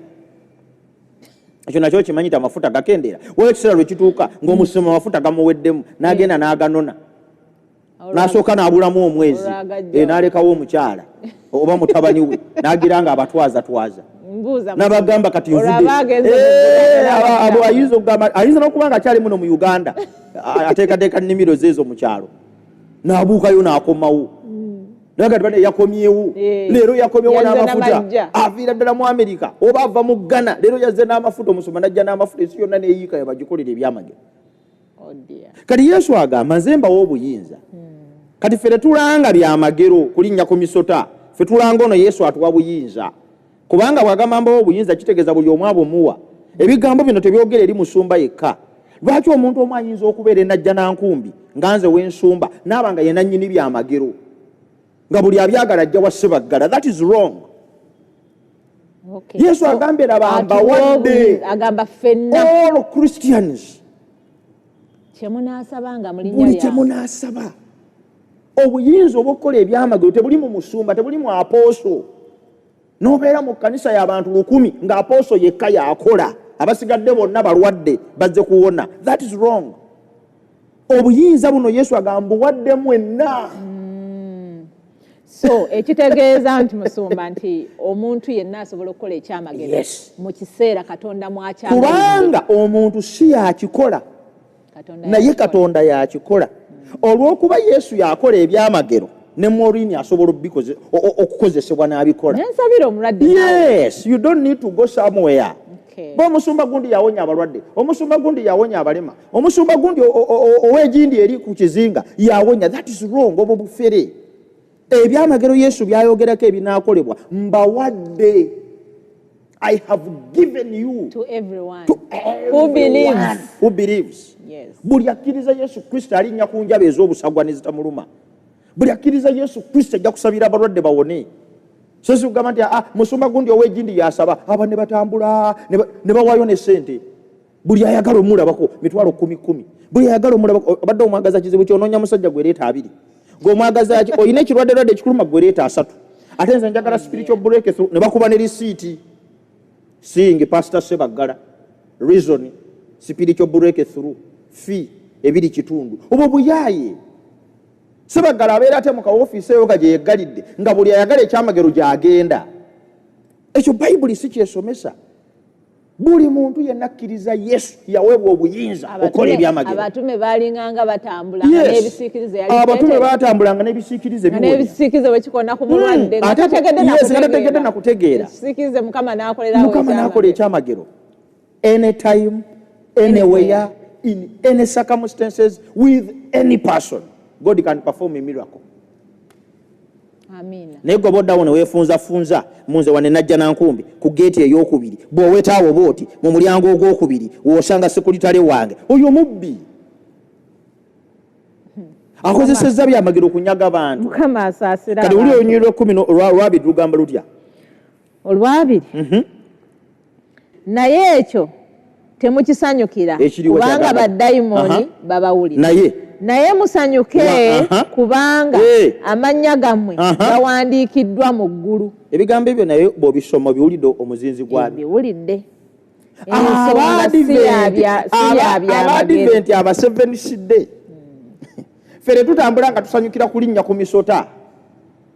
Ekyo nakyo kimanyi nti amafuta gakendeera. Waliwo ekiseera lwe kituuka ng'omusumba amafuta gamuweddemu n'agenda n'aganona, n'asooka n'abulamu omwezi, n'alekawo omukyala oba mutabani we n'agira nga abatwazatwaza n'abagamba kati nvudde. Ayinza okugamba, ayinza n'okuba nga akyali muno mu Uganda ateekateeka nnimiro ze ezo mu kyalo, n'abuukayo n'akomawo. Naye yakomyewo leero, yakomyewo n'amafuta, aviira ddala mu Amerika oba ava mu Ghana, leero yazze n'amafuta, omusumba n'ajja n'amafuta, ensi yonna neeyiika yabagikolera ebyamagero. Kati Yesu agamba nze mbawa obuyinza. Kati ffe tetulanga byamagero kulinnya ku misota, ffe tulanga ono Yesu atuwa buyinza. Kubanga bw'agamba mbawa obuyinza kitegeeza buli omu abumuwa. Ebigambo bino tebyogera eri musumba yekka. Lwaki omuntu omu ayinza okubeera enajja nankumbi nga nze w'ensumba n'aba nga ye nannyini byamagero, nga buli abyagala ajja wa Ssebaggala? That is wrong. Yesu agambye laba mbawadde, agamba ffenna, all Christians, kyemunaasabanga mu linnya buli lyange. Kyemunaasaba. Obuyinza obw'okukola ebyamagero tebuli mu musumba, tebuli mu apooso. N'obeera mu kkanisa y'abantu 1000 nga apooso yekka y'akola, abasigadde bonna balwadde bazze kuwona. That is wrong. Obuyinza buno Yesu agamba mbuwadde mwenna. So ekitegeeza nti musumba nti omuntu yenna asobola okukola ekyamagero mu kiseera Katonda mw'akyagalidde. Kubanga omuntu si yakikola, naye Katonda yakikola. Olw'okuba Yesu yakola ebyamagero, ne Maureen asobola okukozesebwa n'abikola. Nensabira omulwadde. Yes, you don't need to go somewhere. Bo omusumba gundi yawonya abalwadde, omusumba gundi yawonya abalema, omusumba gundi ow'egindi eri ku kizinga yawonya. That is wrong, obwo bufere. Ebyamagero Yesu byayogerako ebinaakolebwa mbawadde. I have given you to everyone, to who believes. Who believes. Yes. Buli akkiriza Yesu Kristo alinnya ku njaba ez'obusagwa ne zitamuluma. Buli akkiriza Yesu Kristo ajja kusabira abalwadde bawone. So si kugamba nti musumba gundi ow'egindi yasaba, aba ne batambula ne bawaayo ne ssente. Buli ayagala omulabako mitwalo 10,000. Buli ayagala omulabako, obadde omwagaza kizibu ky'onoonya musajja gwe leeta 2. Gw'omwagaza ki? Olina ekirwadde lwadde ekikuluma gwe leeta 3. Ate nze njagala spiritual breakthrough, ne bakuba ne risiiti. Seeing Pastor Ssebaggala, reason, spiritual breakthrough, fee 2.5. Obwo buyaaye. Ssebaggala abeera ate mu kawofiisi eyo nga gye yeggalidde, nga buli ayagala ekyamagero gy'agenda. Ekyo Bayibuli si kyesomesa. Buli muntu yenna akkiriza Yesu yaweebwa obuyinza okukola ebyamagero. Abatume baalinganga batambulanga n'ebisiikirize. Abatume baatambulanga n'ebisiikirize biwonya. N'ebisiikirize bwe kikona ku mulwadde nga tategedde nakutegeera. Ekisiikirize Mukama n'akolerawo Mukama n'akola ekyamagero. Anytime, anywhere, in any circumstances, with any person, God can perform a miracle. Amina. Naye gwe boddawo ne weefunzafunza munze wane najja nankumbi ku geeti ey'okubiri, bw'owetaawo bw'oti mu mulyango ogwokubiri w'osanga sekulitale wange, oyo mubbi akozesezza byamagero okunyaga bantu. Mukama asaasira. Kati wuli olunyiriri lw'ekkumi olwabiri lugamba lutya? Olwabiri? Naye ekyo temukisanyukira kubanga badayimooni babawulira. Naye musanyuke kubanga amannya gammwe gawandiikiddwa mu ggulu. Ebigambo ebyo naye bw'obisoma obiwulidde omuzinzi gwabyo. Biwulidde. Abadiventi abaseveniside ffe tutambula nga tusanyukira kulinnya ku misota,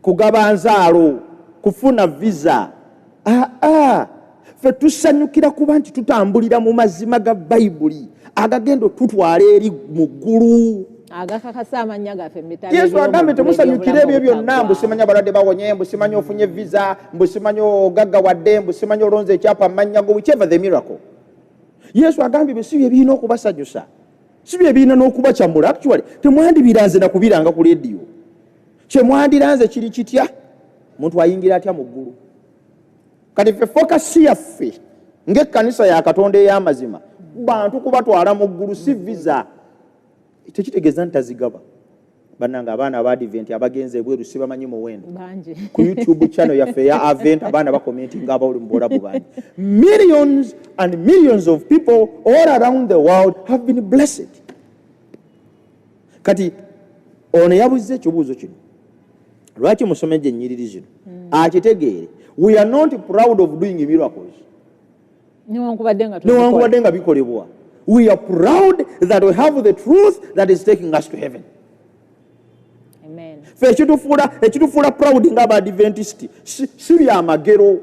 kugaba nzaalo, kufuna visa. Ffe tusanyukira kuba nti tutambulira mu mazima ga Bayibuli agagenda otutwala eri mu ggulu. Agakakasa amannya gaffe mu bitabo. Yesu agambye temusanyukira ebyo byonna, mbu simanyi abalwadde bawonye, mbu simanyi ofunye visa, mbu simanyi ogaggawadde, mbu simanyi olonze ekyapa amannya go, whichever the miracle. Yesu agambye bye si bye birina okubasanyusa, si bye birina n'okubakyamula. Actually temwandibiranze na kubiranga ku leediyo. Kyemwandiranze kiri kitya? Muntu ayingira atya mu ggulu? Kati ffe focus yaffe ng'ekkanisa ya Katonda ey'amazima bantu kubatwala mu ggulu, si visa. Tekitegeeza nti tazigaba. Bannange abaana ab'Advent abagenze ebweru sibamanyi muwendo. Ku YouTube channel yaffe eya Advent abaana bakomentinga abali mu buwarabu bangi. Millions and millions of people all around the world have been blessed. Kati ono yabuze ekibuuzo kino, lwaki musomejje ennyiriri zino? Akitegeere, we are not proud of doing miracles. Newankubadde nga bikolebwa. We are proud that we have the truth that is taking us to heaven. Amen. Ffe ekitufuula proud ng'Abadventist si byamagero.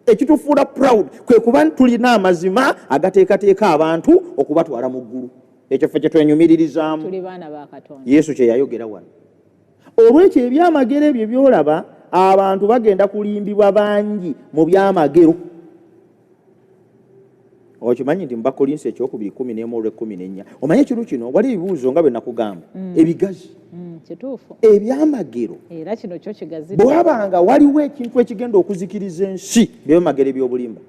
Ekitufuula proud kwe kuba tulina amazima agateekateeka abantu okubatwala mu ggulu. Ekyo ffe kye twenyumiririzaamu. Tuli baana ba Katonda. Yesu kye yayogera wano. Olwekyo ebyamagero ebyo by'olaba abantu bagenda kulimbibwa bangi mu byamagero. Okimanyi nti mu Bakolinso ekyokubiri 11-14, omanyi ekiro kino wali ebibuuzo nga bwe nakugamba ebigazi. Kituufu. Ebyamagero. Era kino kyo kigazi. Bwe wabanga waliwo ekintu ekigenda okuzikiriza ensi, byamagero eby'obulimba.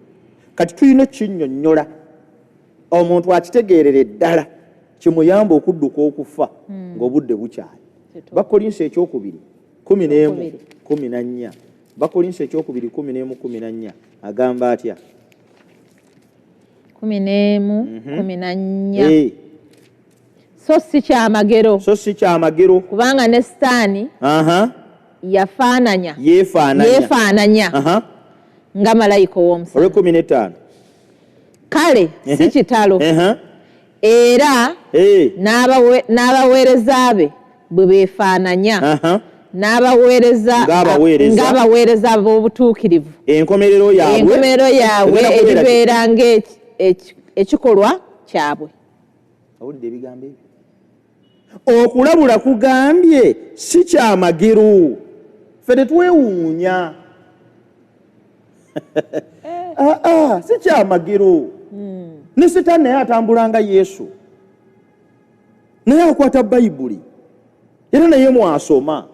Kati tulina okinnyonnyola omuntu akitegeerere ddala kimuyamba okudduka okufa ng'obudde bukyali. Bakolinso ekyokubiri 11-14. Bakolinso ekyokubiri 11-14 agamba atya? 11-14. So si kyamagero. So si kyamagero. Kubanga ne Sitaani yafaananya. Yeefaananya. Nga malayika ow'omusana. Olw'e15. Kale si kitalo. Era n'abaweereza be bwe beefaananya. N'abaweereza ng'abaweereza b'obutuukirivu. Enkomerero yaabwe eribeera ng'ekikolwa kyabwe. Awulidde ebigambo ebyo? Okulabula kugambye si kyamagero. Ffe tetwewuunya. Si kyamagero. Ne Sitaani naye atambula nga Yesu, naye akwata Bayibuli era naye mwasoma.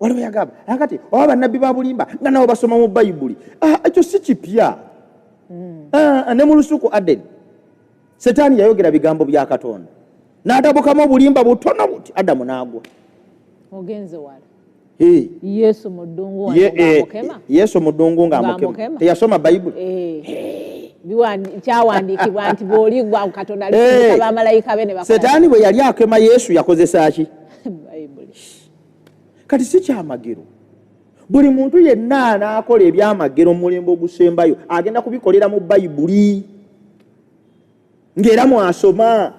Waliwo yagamba akati oba bannabbi ba bulimba nga nabo basoma mu Bayibuli. Ekyo si kipya. Ne mu lusuku Adeni Setaani yayogera bigambo bya Katonda n'atabukamu obulimba butono buti, Adamu n'agwa. Ogenze wala. Yesu mu ddungu ng'amukema. Yesu mu ddungu ng'amukema. Teyasoma Bayibuli. Kyawandiikibwa nti bw'oligwa Katonda alisindika bamalayika be ne bakola. Setaani bwe yali akema Yesu yakozesa ki? Bayibuli. Kati si kyamagero. Buli muntu yenna anaakola ebyamagero mu mulembe ogusembayo agenda kubikolera mu Bayibuli ng'era mwasoma,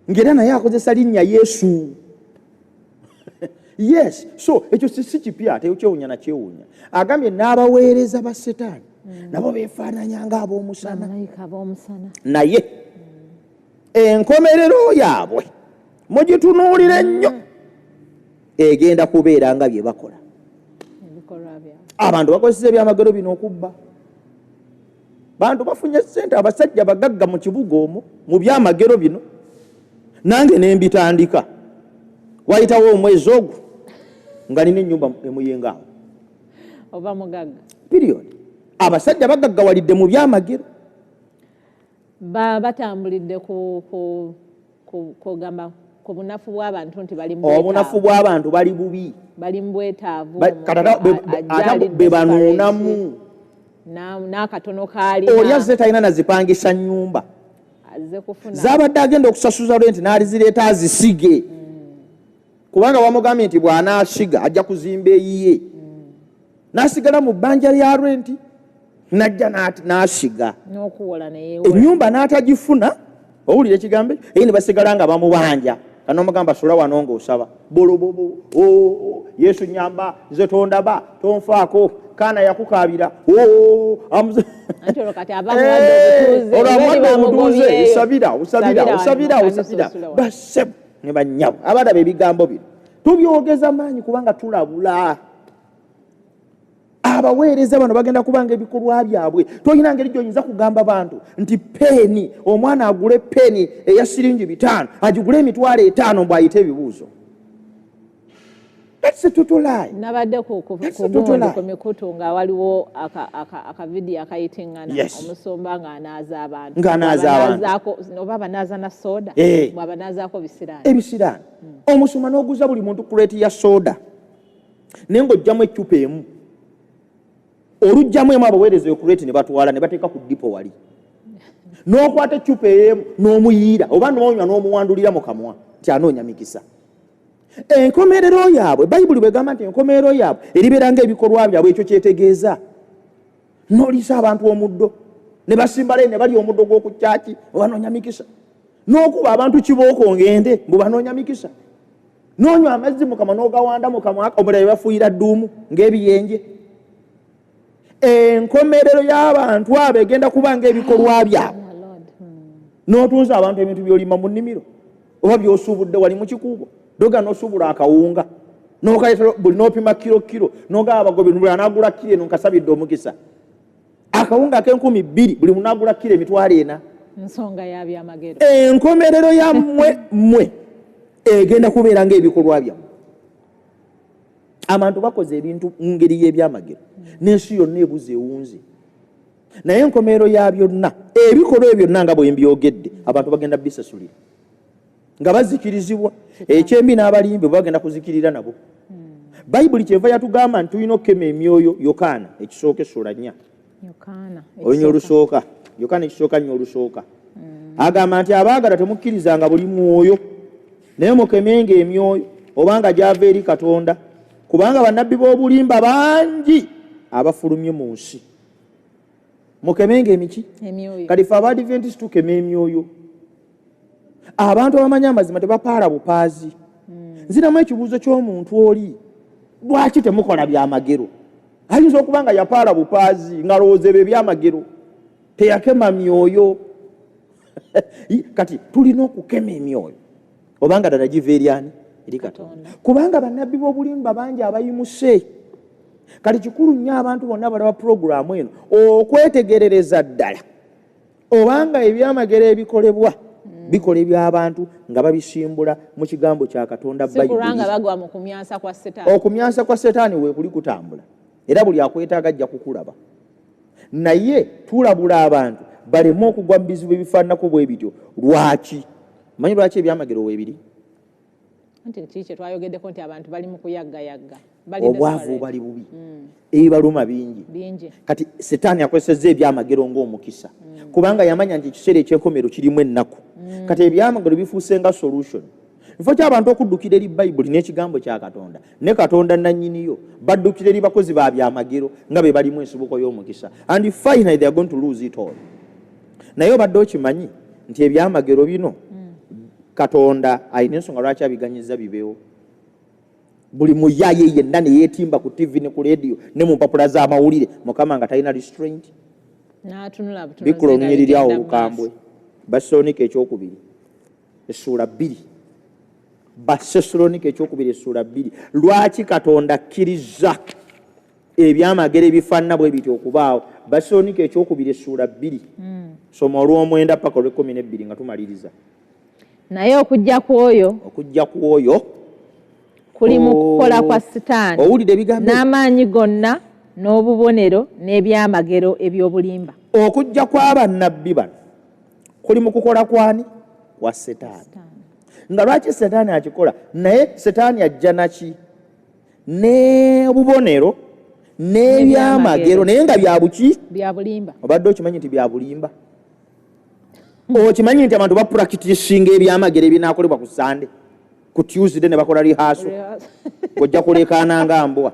ng'era naye akozesa linnya Yesu. Yes, so ekyo si kipya, tekyewuunya na kyewuunya. Agambye n'abaweereza ba Setaani nabo beefaananya ng'ab'omusana. Naye enkomerero yaabwe mugitunuulire nnyo, egenda kubeera nga bye bakola. Abantu bakozesa ebyamagero bino okubba. Bantu bafunye ssente, abasajja bagagga mu kibuga omwo mu byamagero bino, nange ne mbitandika. Wayitawo omwezi ogwo nga nina ennyumba emuyenga awo. Oba mugagga. Period. Abasajja bagaggawalidde mu byamagero. Batambulidde ku bunafu bw'abantu nti bali mu bwetaavu. Obunafu bw'abantu bali bubi. Bali mu bwetaavu. Ate be banuunamu. N'akatono kaalina. Oli azze talina nazipangisa nnyumba. Zaabadde agenda okusasuza renti n'alizireeta azisige. Kubanga wamugambye nti bw'anaasiga ajja kuzimba eyiye. N'asigala mu bbanja lya renti n'ajja n'asiga. Ennyumba n'atagifuna, owulira ekigambo ekyo, naye ne basigala nga bamubanja. Kanomugamba sula wano ng'osaba. Bolobobo, Yesu nnyamba, nze tondaba, tonfaako, kaana yakukaabira. Olwo obutuuze, osabira, osabira, osabira, osabira. Bassebo ne bannyabo abalaba ebigambo bino tubyogeza maanyi kubanga tulabula. Abaweereza bano bagenda kubanga ebikolwa byabwe. Tolina ngeri gy'oyinza kugamba bantu nti peeni, omwana agule peeni eya siringi 5 agigule 500,000 mbu ayite ebibuuzo. That's a total lie. Nabadde ku mikutu nga waliwo akavidiyo akayitingana omusumba ng'anaaza abantu. Ng'anaaza abantu. Oba abanaaza na soda, bw'abanaazaako bisiraani. Ebisiraani. Omusumba n'oguza buli muntu kuleeti ya soda naye ng'oggyamu eccupa emu. Olugyamu emu abaweereza ekuleeti ne batwala ne bateeka ku dipo wali. N'okwata eccupa emu n'omuyiira oba n'onywa n'omuwandulira mu kamwa nti anoonya mikisa. Enkomerero yaabwe, Bayibuli bwegamba nti enkomerero yaabwe eribeera ng'ebikolwa byabwe, ekyo kyetegeeza. N'oliisa abantu omuddo ne basimbala ne balya omuddo gw'oku kyaki banoonya mikisa. N'okuba abantu kibooko ngende mbu banoonya mikisa. N'onywa amazzi mu kamwa n'ogawanda mu kamwa omulala bafuuyira dduumu ng'ebiyenje. Enkomerero y'abantu abo egenda kuba ng'ebikolwa byabwe. N'otunza abantu ebintu by'olima mu nnimiro oba by'osuubudde wali mu kikuubo. Doga n'osuubula akawunga n'okaleeta buli n'opima kiro kiro n'ogaba abagobi buli anaagula kiro eno nkasabidde omukisa. Akawunga ak'enkumi 2 buli munaagula kiro 400,000. Nsonga ya byamagero. Enkomerero yammwe mmwe egenda kubeera ng'ebikolwa byammwe. Abantu bakoze ebintu mu ngeri y'ebyamagero n'ensi yonna ebuze ewunze. Naye enkomerero ya byonna, ebikolwa ebyo byonna nga bwe mbyogedde, abantu bagenda bisasulira nga bazikirizibwa. Ekyembi n'abalimbi bagenda kuzikirira nabo. Bayibuli kyeva yatugamba nti tulina okukema emyoyo. Yokaana ekisooka essula 4. Olunya olusooka. Yokaana ekisooka 4 olusooka. Agamba nti abaagala temukkirizanga buli mwoyo, naye mukemenga emyoyo obanga gyava eri Katonda, kubanga bannabbi b'obulimba bangi abafulumye mu nsi. Mukemenga emiki? Kati ffe Abadventist tukema emyoyo. Abantu abamanyi amazima tebapaala bupaazi. Nziramu ekibuuzo ky'omuntu oli, lwaki temukola byamagero? Ayinza okuba nga yapaala bupaazi ng'alowooza ebyo ebyamagero, teyakema myoyo. Kati tulina okukema emyoyo obanga ddala giva eri ani? Eri Katonda. Kubanga bannabbi b'obulimba bangi abayimuse. Kati kikulu nnyo abantu bonna balaba pulogulaamu eno okwetegerereza ddala obanga ebyamagero ebikolebwa bikolebwa abantu nga babisimbula mu kigambo kya Katonda Bayibuli. Okumyansa kwa Setaani weekuli kutambula, era buli akwetaaga ajja kukulaba. Naye tulabula abantu baleme okugwa mu bizibu ebifaananako bwe bityo. Lwaki? Manyi lwaki ebyamagero weebiri? Anti kiki kye twayogeddeko nti abantu bali mu kuyaggayagga. Obwavu bali bubi, ebibaluma bingi. Kati Setaani akozesezza ebyamagero ng'omukisa, kubanga yamanya nti ekiseera eky'enkomerero kirimu ennaku. Kati ebyamagero bifuuse nga solution. Nfo ky'abantu okuddukira eri Bayibuli n'ekigambo kya Katonda ne Katonda nannyiniyo, baddukira eri bakozi ba byamagero nga be balimu ensibuko y'omukisa. And finally they are going to lose it all. Naye obadde okimanyi nti ebyamagero bino Katonda alina ensonga lwaki abiganyiza bibeewo. Buli muyaye yenna ne yeetimba ku tv ne ku rediyo ne mu mpapula z'amawulire, Mukama nga talina restraint. N'atunula butunuzi. Bikkula olunyiriri awo nga bigenda mu olukambwe. Basesalonika ekyokubiri essuula 2. Basesalonika ekyokubiri essuula 2. Lwaki Katonda akkiriza ebyamagero ebifaanana bwe bityo okubaawo? Basesalonika ekyokubiri essuula 2, soma olw'omwenda paka olw'ekkumi n'ebbiri nga tumaliriza. Naye okujja kw'oyo Okujja kw'oyo kuli mu kukola kwa Sitaani Owulira ebigambo ebyo? n'amaanyi gonna n'obubonero n'ebyamagero eby'obulimba. Okujja kw'abannabbi bano kuli mu kukola kwani? Kwa Setaani. Nga lwaki Setaani akikola? Naye Setaani ajja naki? N'obubonero n'ebyamagero, naye nga bya buki? Bya bulimba. Obadde okimanyi nti bya bulimba? Okimanyi nti abantu bapracticinga ebyamagero ebinaakolebwa ku Sande, ku Tuesday ne bakola rehearsal? Gojja kuleekaana nga mbwa.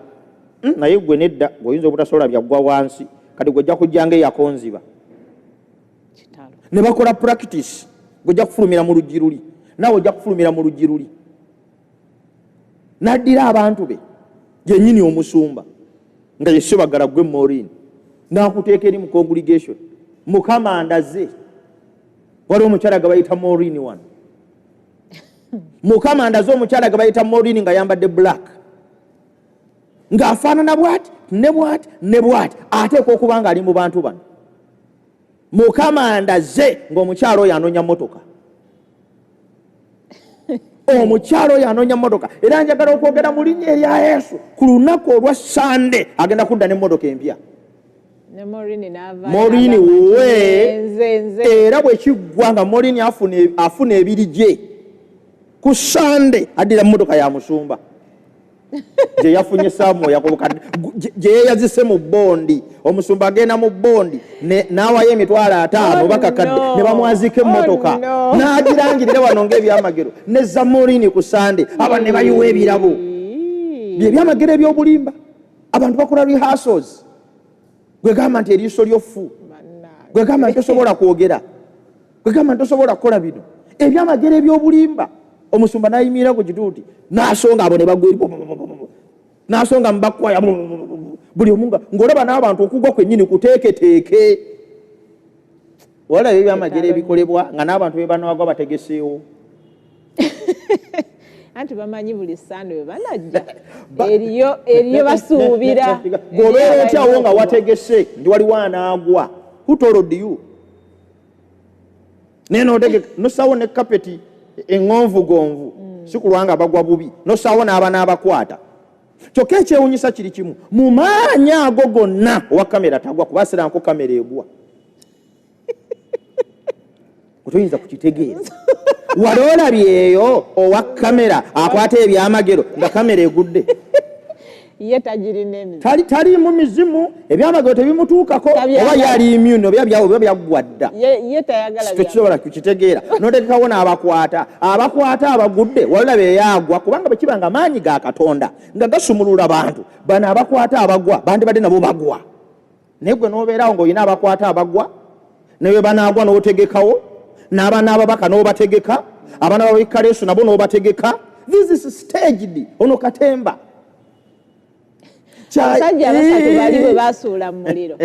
Naye gwe nedda, gweoyinza obutasobola byaggwa wansi, kati gwojja kujja nga eyakonziba. Kitalo. Ne bakola practice, gojja kufulumira mu luggi luli, naawe ojja kufulumira mu luggi luli. N'addira abantu be yennyini, omusumba nga ye Sebagala gwe Maureen, n'akuteeka eri mu congregation. Mukama ndaze waliwo omukyala gwe bayita Maureen wano. Mukama ndaze omukyala gwe bayita Maureen nga yambadde black, ng'afaanana bw'ati ne bw'ati ne bw'ati, ateekwa okuba ng'ali mu bantu bano. Mukama ndaze ng'omukyala oyo anoonya mmotoka. Omukyala oyo anoonya mmotoka, era njagala okwogera mu linnya erya Yesu, ku lunaku olwa Sande agenda kudda n'emmotoka empya. Ne Maureen n'avaayo Maureen n'agamba nti, we Nze, nze. Era bwe kiggwa nga Maureen afuna ebiri gye ku Sande, addira mmotoka ya musumba gye yafunye saamu yakubukadde, gye yeeyazise mu bondi. Omusumba agenda mu bondi n'awayo emitwalo 50 Oh, bakakadde no. ne bamwazika emmotoka. Oh, no. N'agirangirira wano ng'ebyamagero ne za Maureen ku Sande, aba ne bayiwa ebirabo. Bye byamagero eby'obulimba. Abantu bakola rehearsals. Gwe gamba nti eriiso lyo ffu, gwe gamba nti tosobola kwogera, gwe gamba nti tosobola kukola bino, ebyamagero eby'obulimba. Omusumba n'ayimirira ku kituuti n'asonga abo ne bagwa eri, n'asonga mu bakwaya, buli omu ng'olaba n'abantu okugwa kwennyini kuteeketeeke. Walaba ebyamagero ebikolebwa nga n'abantu be banaagwa bategeseewo. Anti bamanyi buli Sande we banajja eriyo basuubira. Bw'obeera otyawo nga wategese nti waliwo anaagwa, who told you? Naye notegeka nosaawo ne kapeti eŋŋonvugonvu, si kulwanga bagwa bubi, nosaawo n'aba n'abakwata. Kyokka ekyewunyisa kiri kimu, mu maanyi ago gonna owa kamera tagwa, kuba asiranko kamera egwa. Otoyinza kukitegeera. Wali olabyeyo owa kamera akwata ebyamagero nga kamera egudde? Ye tagirina emizimu. Taliimu mizimu, ebyamagero tebimutuukako. Tabyagala. Oba yali immune, oba byaggwa dda. Ye tayagala. Tekisobola kukitegeera. Notekekawo n'abakwata, abakwata abagudde, walaba eyagwa? Kubanga bwe kiba nga maanyi ga Katonda nga gasumulula bantu bano, abakwata abagwa bandibadde nabo bagwa. Naye gwe n'obeerawo ng'olina abakwata abagwa, ne bwe banaagwa n'otegekawo n'abaana ababaka n'obategeka, abaana babikaleeso nabo n'obategeka. This is staged. Ono katemba. Abasajja abasatu bali bwe basuula mu muliro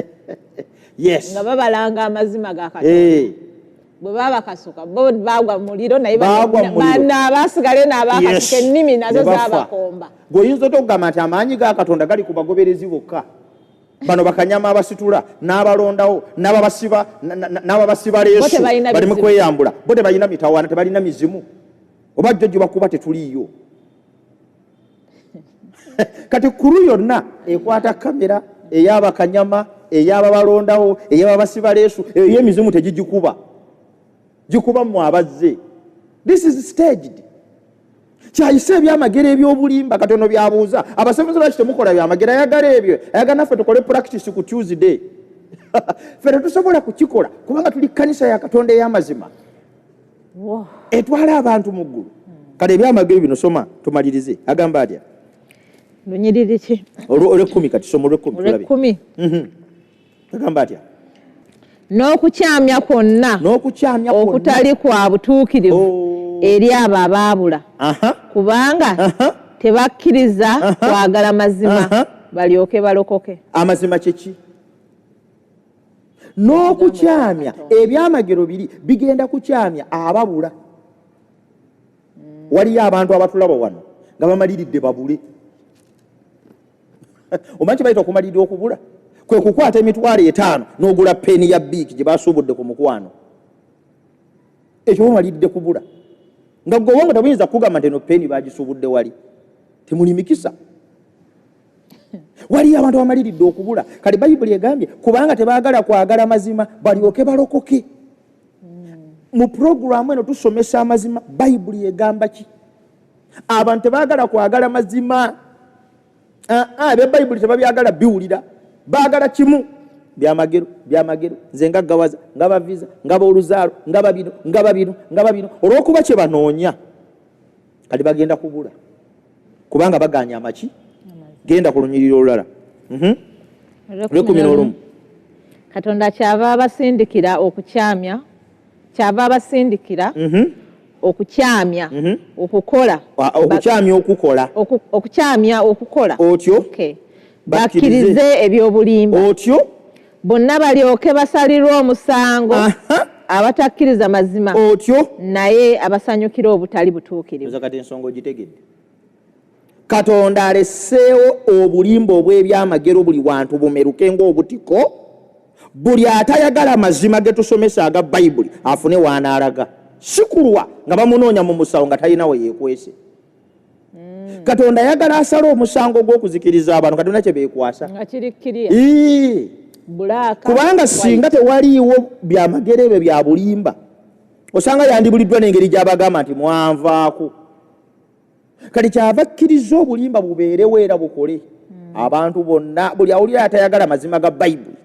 Yes. nga babalanga amazima ga Katonda, bwe babakasuka bo bagwa mu muliro, naye Baagwa mu muliro. bano abasigale n'abakasuka ennimi nazo Ne bafa. zabakomba. Gweoyinza otya okugamba nti amaanyi ga Katonda gali ku bagoberezi bokka? Bano bakanyama abasitula n'abalondawo n'ababasiba n'ababasiba Bo leesu tebalina bali mu bizibu. kweyambula, bo tebalina mitawaana, tebalina mizimu, oba jjo gye bakuba tetuliiyo. Kati crew yonna ekwata kamera, ey'abakanyama, ey'ababalondawo, ey'ababasiba leesu, eyo y'emizimu tegigikuba, gikuba mmwe abazze. This is staged. Kyayise ebyamagero ebyobulimba. Katono byabuuza abasemuzi, lwaki temukola byamagero? Ayagala ebyo, ayagala naffe tukole practice ku Tuesday. Ffe tetusobola kukikola kubanga tuli kkanisa ya Katonda ey'amazima etwala abantu mu ggulu. Kale ebyamagero bino, soma tumalirize. Agamba atya? Lunyiriri ki? Olwekumi. Kati soma olwekumi tulabe. Olwekumi. Agamba atya? N'okukyamya kwonna N'okukyamya kwonna. okutali kwa butuukirivu Oh. eri abo abaabula, Aha. kubanga Aha. Tebakkiriza kwagala mazima balyoke balokoke. Amazima kyeki? N'okukyamya ebyamagero biri bigenda kukyamya ababula. Waliyo abantu abatulaba wano nga bamaliridde babule. Omanyi kye bayita okumalirira okubula? Kwe kukwata 50,000 n'ogula peni ya biiki gye basuubudde ku mukwano. Ekyo bamaliridde kubula. Nga ggwe obwongo tebuyinza kugamba nti eno peni bagisuubudde wali. Temuli mikisa. Waliyo abantu abamaliridde okubula. Kale Bayibuli egambye kubanga tebaagala kwagala mazima balyoke balokoke. Mu puroguramu eno tusomesa amazima. Bayibuli egamba ki? Abantu tebaagala kwagala mazima. Ebya Bayibuli tebabyagala biwulira. Baagala kimu, byamagero, byamagero. Nze nga gawaza, nga baviza, nga booluzaalo, nga babino, nga babino, nga babino. Olw'okuba kye banoonya kati bagenda kubula kubanga baganya amaki. Genda ku lunyiriri olulala. 11. Katonda kyava abasindikira okukyamya, kyava abasindikira okukyamya okukola. Okukyamya okukola. Okukyamya okukola. Otyo. Bakkirize ebyobulimba. Otyo. Bonna balyoke basalirwe omusango abatakkiriza mazima. Otyo. Naye abasanyukira obutali butuukirivu. Kati ensonga ogitegedde. Katonda aleseewo obulimba obw'ebyamagero buli wantu bumeruke ng'obutiko. Buli atayagala mazima ge tusomesa aga Bayibuli afune w'anaalaga. Si kulwa nga bamunoonya mu musawo nga talina we yeekwese. Katonda ayagala asale omusango gw'okuzikiriza abantu. Katonda kye beekwasa. Nga kiri kiriya. Kubanga singa tewaliiwo byamagero ebyo bya bulimba, osanga yandibuliddwa n'engeri gy'abagamba nti mwanvaako. Kati kyava akkiriza obulimba bubeerewo era bukole. Abantu bonna buli awulira atayagala mazima ga Bayibuli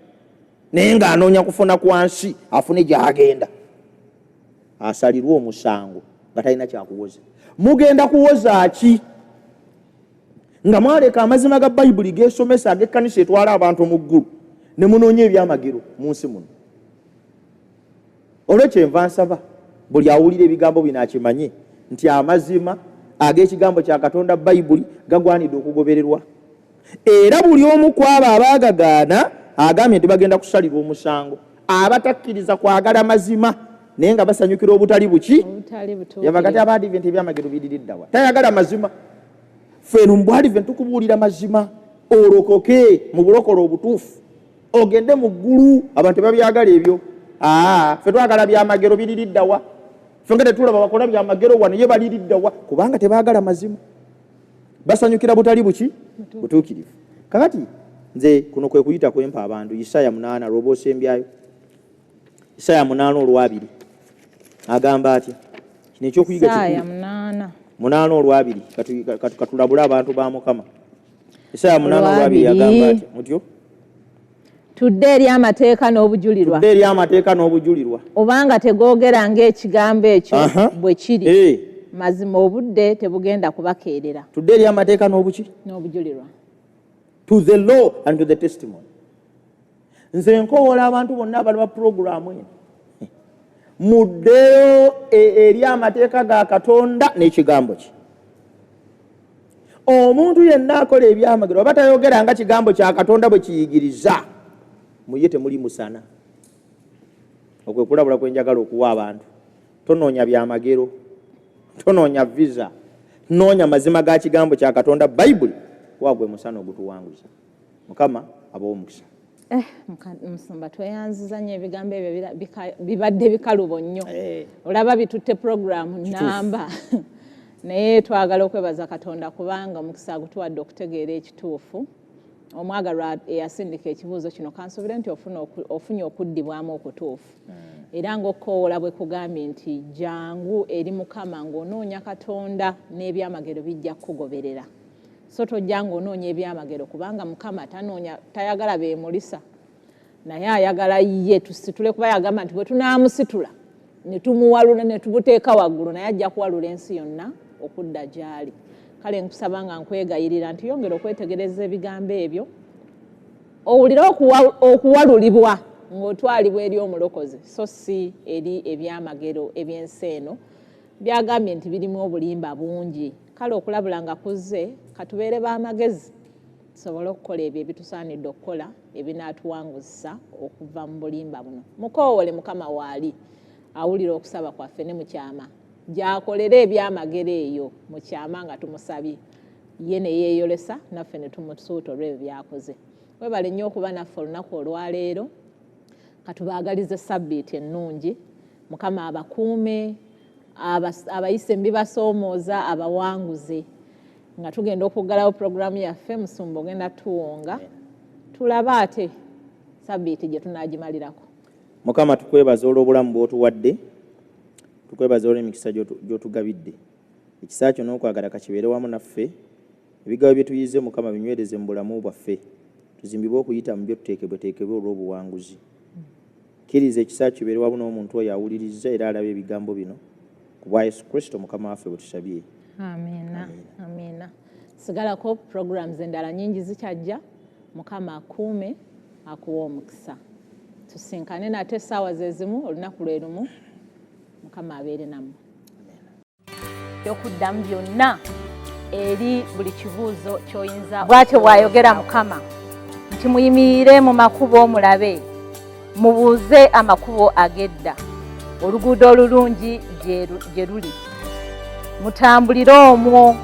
naye ng'anoonya kufuna kwa nsi afune gy'agenda asalirwe omusango nga talina kyakuwoza. Mugenda kuwoza ki nga mwaleka amazima ga Bayibuli geesomesa ag'ekkanisa etwala abantu mu ggulu ne munoonya ebyamagero mu nsi muno? Olwekyo enva nsaba buli awulira ebigambo bino akimanye nti amazima ag'ekigambo kya Katonda Bayibuli gagwanidde okugobererwa. Era buli omu ku abo abaagagaana agambye nti bagenda kusalirwa omusango. Abatakkiriza kwagala mazima naye nga basanyukira obutali buki. Yava kati Abaadiventi ebyamagero biririddawa. Tayagala mazima. Ffe eno mu Bwadiventi tukubuulira mazima olokoke mu bulokole obutuufu ogende mu ggulu. Abantu tebabyagala ebyo. Ffe twagala byamagero biririddawa. Ffe nga tetulaba bakola byamagero wano ye baliriddawa kubanga tebaagala mazima. Basanyukira butali buki butuukirivu. Kakati nze kuno kwe kuyita kwempa abantu. Isaya 8 lw'oba osembyayo. Isaya 8:2 agamba atya? Kino ekyokuyiga Isaya kikulu. 8:2 katulabule abantu ba Mukama. Isaya 8:2 agamba atya? Mutyo? Tudde eri amateeka n'obujulirwa. Tudde eri amateeka n'obujulirwa. Obanga tegoogera ng'ekigambo ekyo bwe kiri. Mazima obudde tebugenda kubakeerera. Tudde eri amateeka n'obuki? N'obujulirwa. To the law and to the testimony. Nze nkowoola abantu bonna abalaba puroguraamu eno. Muddeyo eri amateeka ga Katonda n'ekigambo kye. Omuntu yenna akola ebyamagero oba tayogera nga kigambo kya Katonda bwe kiyigiriza, mu ye temuli musana. Okwe kulabula kwe njagala okuwa abantu. Tonoonya byamagero, tonoonya visa, noonya mazima ga kigambo kya Katonda Bayibuli wagwe musana ogutuwanguza. Mukama abawe omukisa. Musumba tweyanziza nnyo ebigambo ebyo bibadde bikalubo nnyo. Olaba bitutte puroguramu namba. Naye twagala okwebaza Katonda kubanga omukisa agutuwadde okutegeera ekituufu. Omwagalwa eyasindika ekibuuzo kino kansuubire nti ofunye okuddibwamu okutuufu. Era ng'okukowoola bwe kugambye nti jangu eri Mukama ng'onoonya Katonda n'ebyamagero bijja kukugoberera. So tojja ng'onoonya ebyamagero kubanga Mukama tanoonya, tayagala beemulisa. Naye ayagala ye tusitule kuba yagamba nti bwe tunaamusitula ne tumuwalula ne tubuteeka waggulu naye ajja kuwalula ensi yonna okudda gy'ali. Kale nkusaba nga nkwegayirira nti yongera okwetegereza ebigambo ebyo owulire okuwalulibwa ng'otwalibwa eri omulokozi so si eri ebyamagero eby'ensi eno byagambye nti birimu obulimba bungi. Kale okulabula nga kuzze, katubeere b'amagezi tusobole okukola ebyo ebitusaanidde okukola ebinaatuwanguzisa okuva mu bulimba buno. Mukoowole Mukama waali awulira okusaba kwaffe ne mu kyama gy'akolera ebyamagero eyo mu kyama nga tumusabye, ye ne yeeyolesa naffe ne tumusuuta olw'ebyo by'akoze. Webale nnyo okuba naffe olunaku olwaleero. Katubaagalize sabbiiti ennungi. Mukama abakuume, abayise mu bibasoomooza abawanguze. Nga tugenda okuggalawo pulogulaamu yaffe, musumba ogenda tuwonga tulabe ate sabbiiti gye tunaagimalirako. Mukama, tukwebaza olw'obulamu bw'otuwadde, tukwebaza olw'emikisa gy'otugabidde. Ekisa kyo n'okwagala kakibeere wamu naffe. Ebigabo bye tuyize, Mukama, binywereze mu bulamu bwaffe, tuzimbibwe okuyita mu byo, tuteekebweteekebwe olw'obuwanguzi. Kkiriza ekisa kyo kibeere wamu n'omuntu oyo awulirizza era alaba ebigambo bino. Ku bwa Yesu Kristo Mukama waffe bwe tusabye. Amiina, amiina. Sigalako, programs endala nyingi zikyajja. Mukama akuume, akuwe omukisa. Tusinkane nate essaawa ze zimu olunaku lwe lumu. Mukama abeere nammwe. Okuddamu byonna eri buli kibuuzo ky'oyinza. Bw'atyo bw'ayogera Mukama nti muyimirire mu makubo mulabe, mubuuze amakubo ag'edda, oluguudo olulungi gye luli, mutambulire omwo.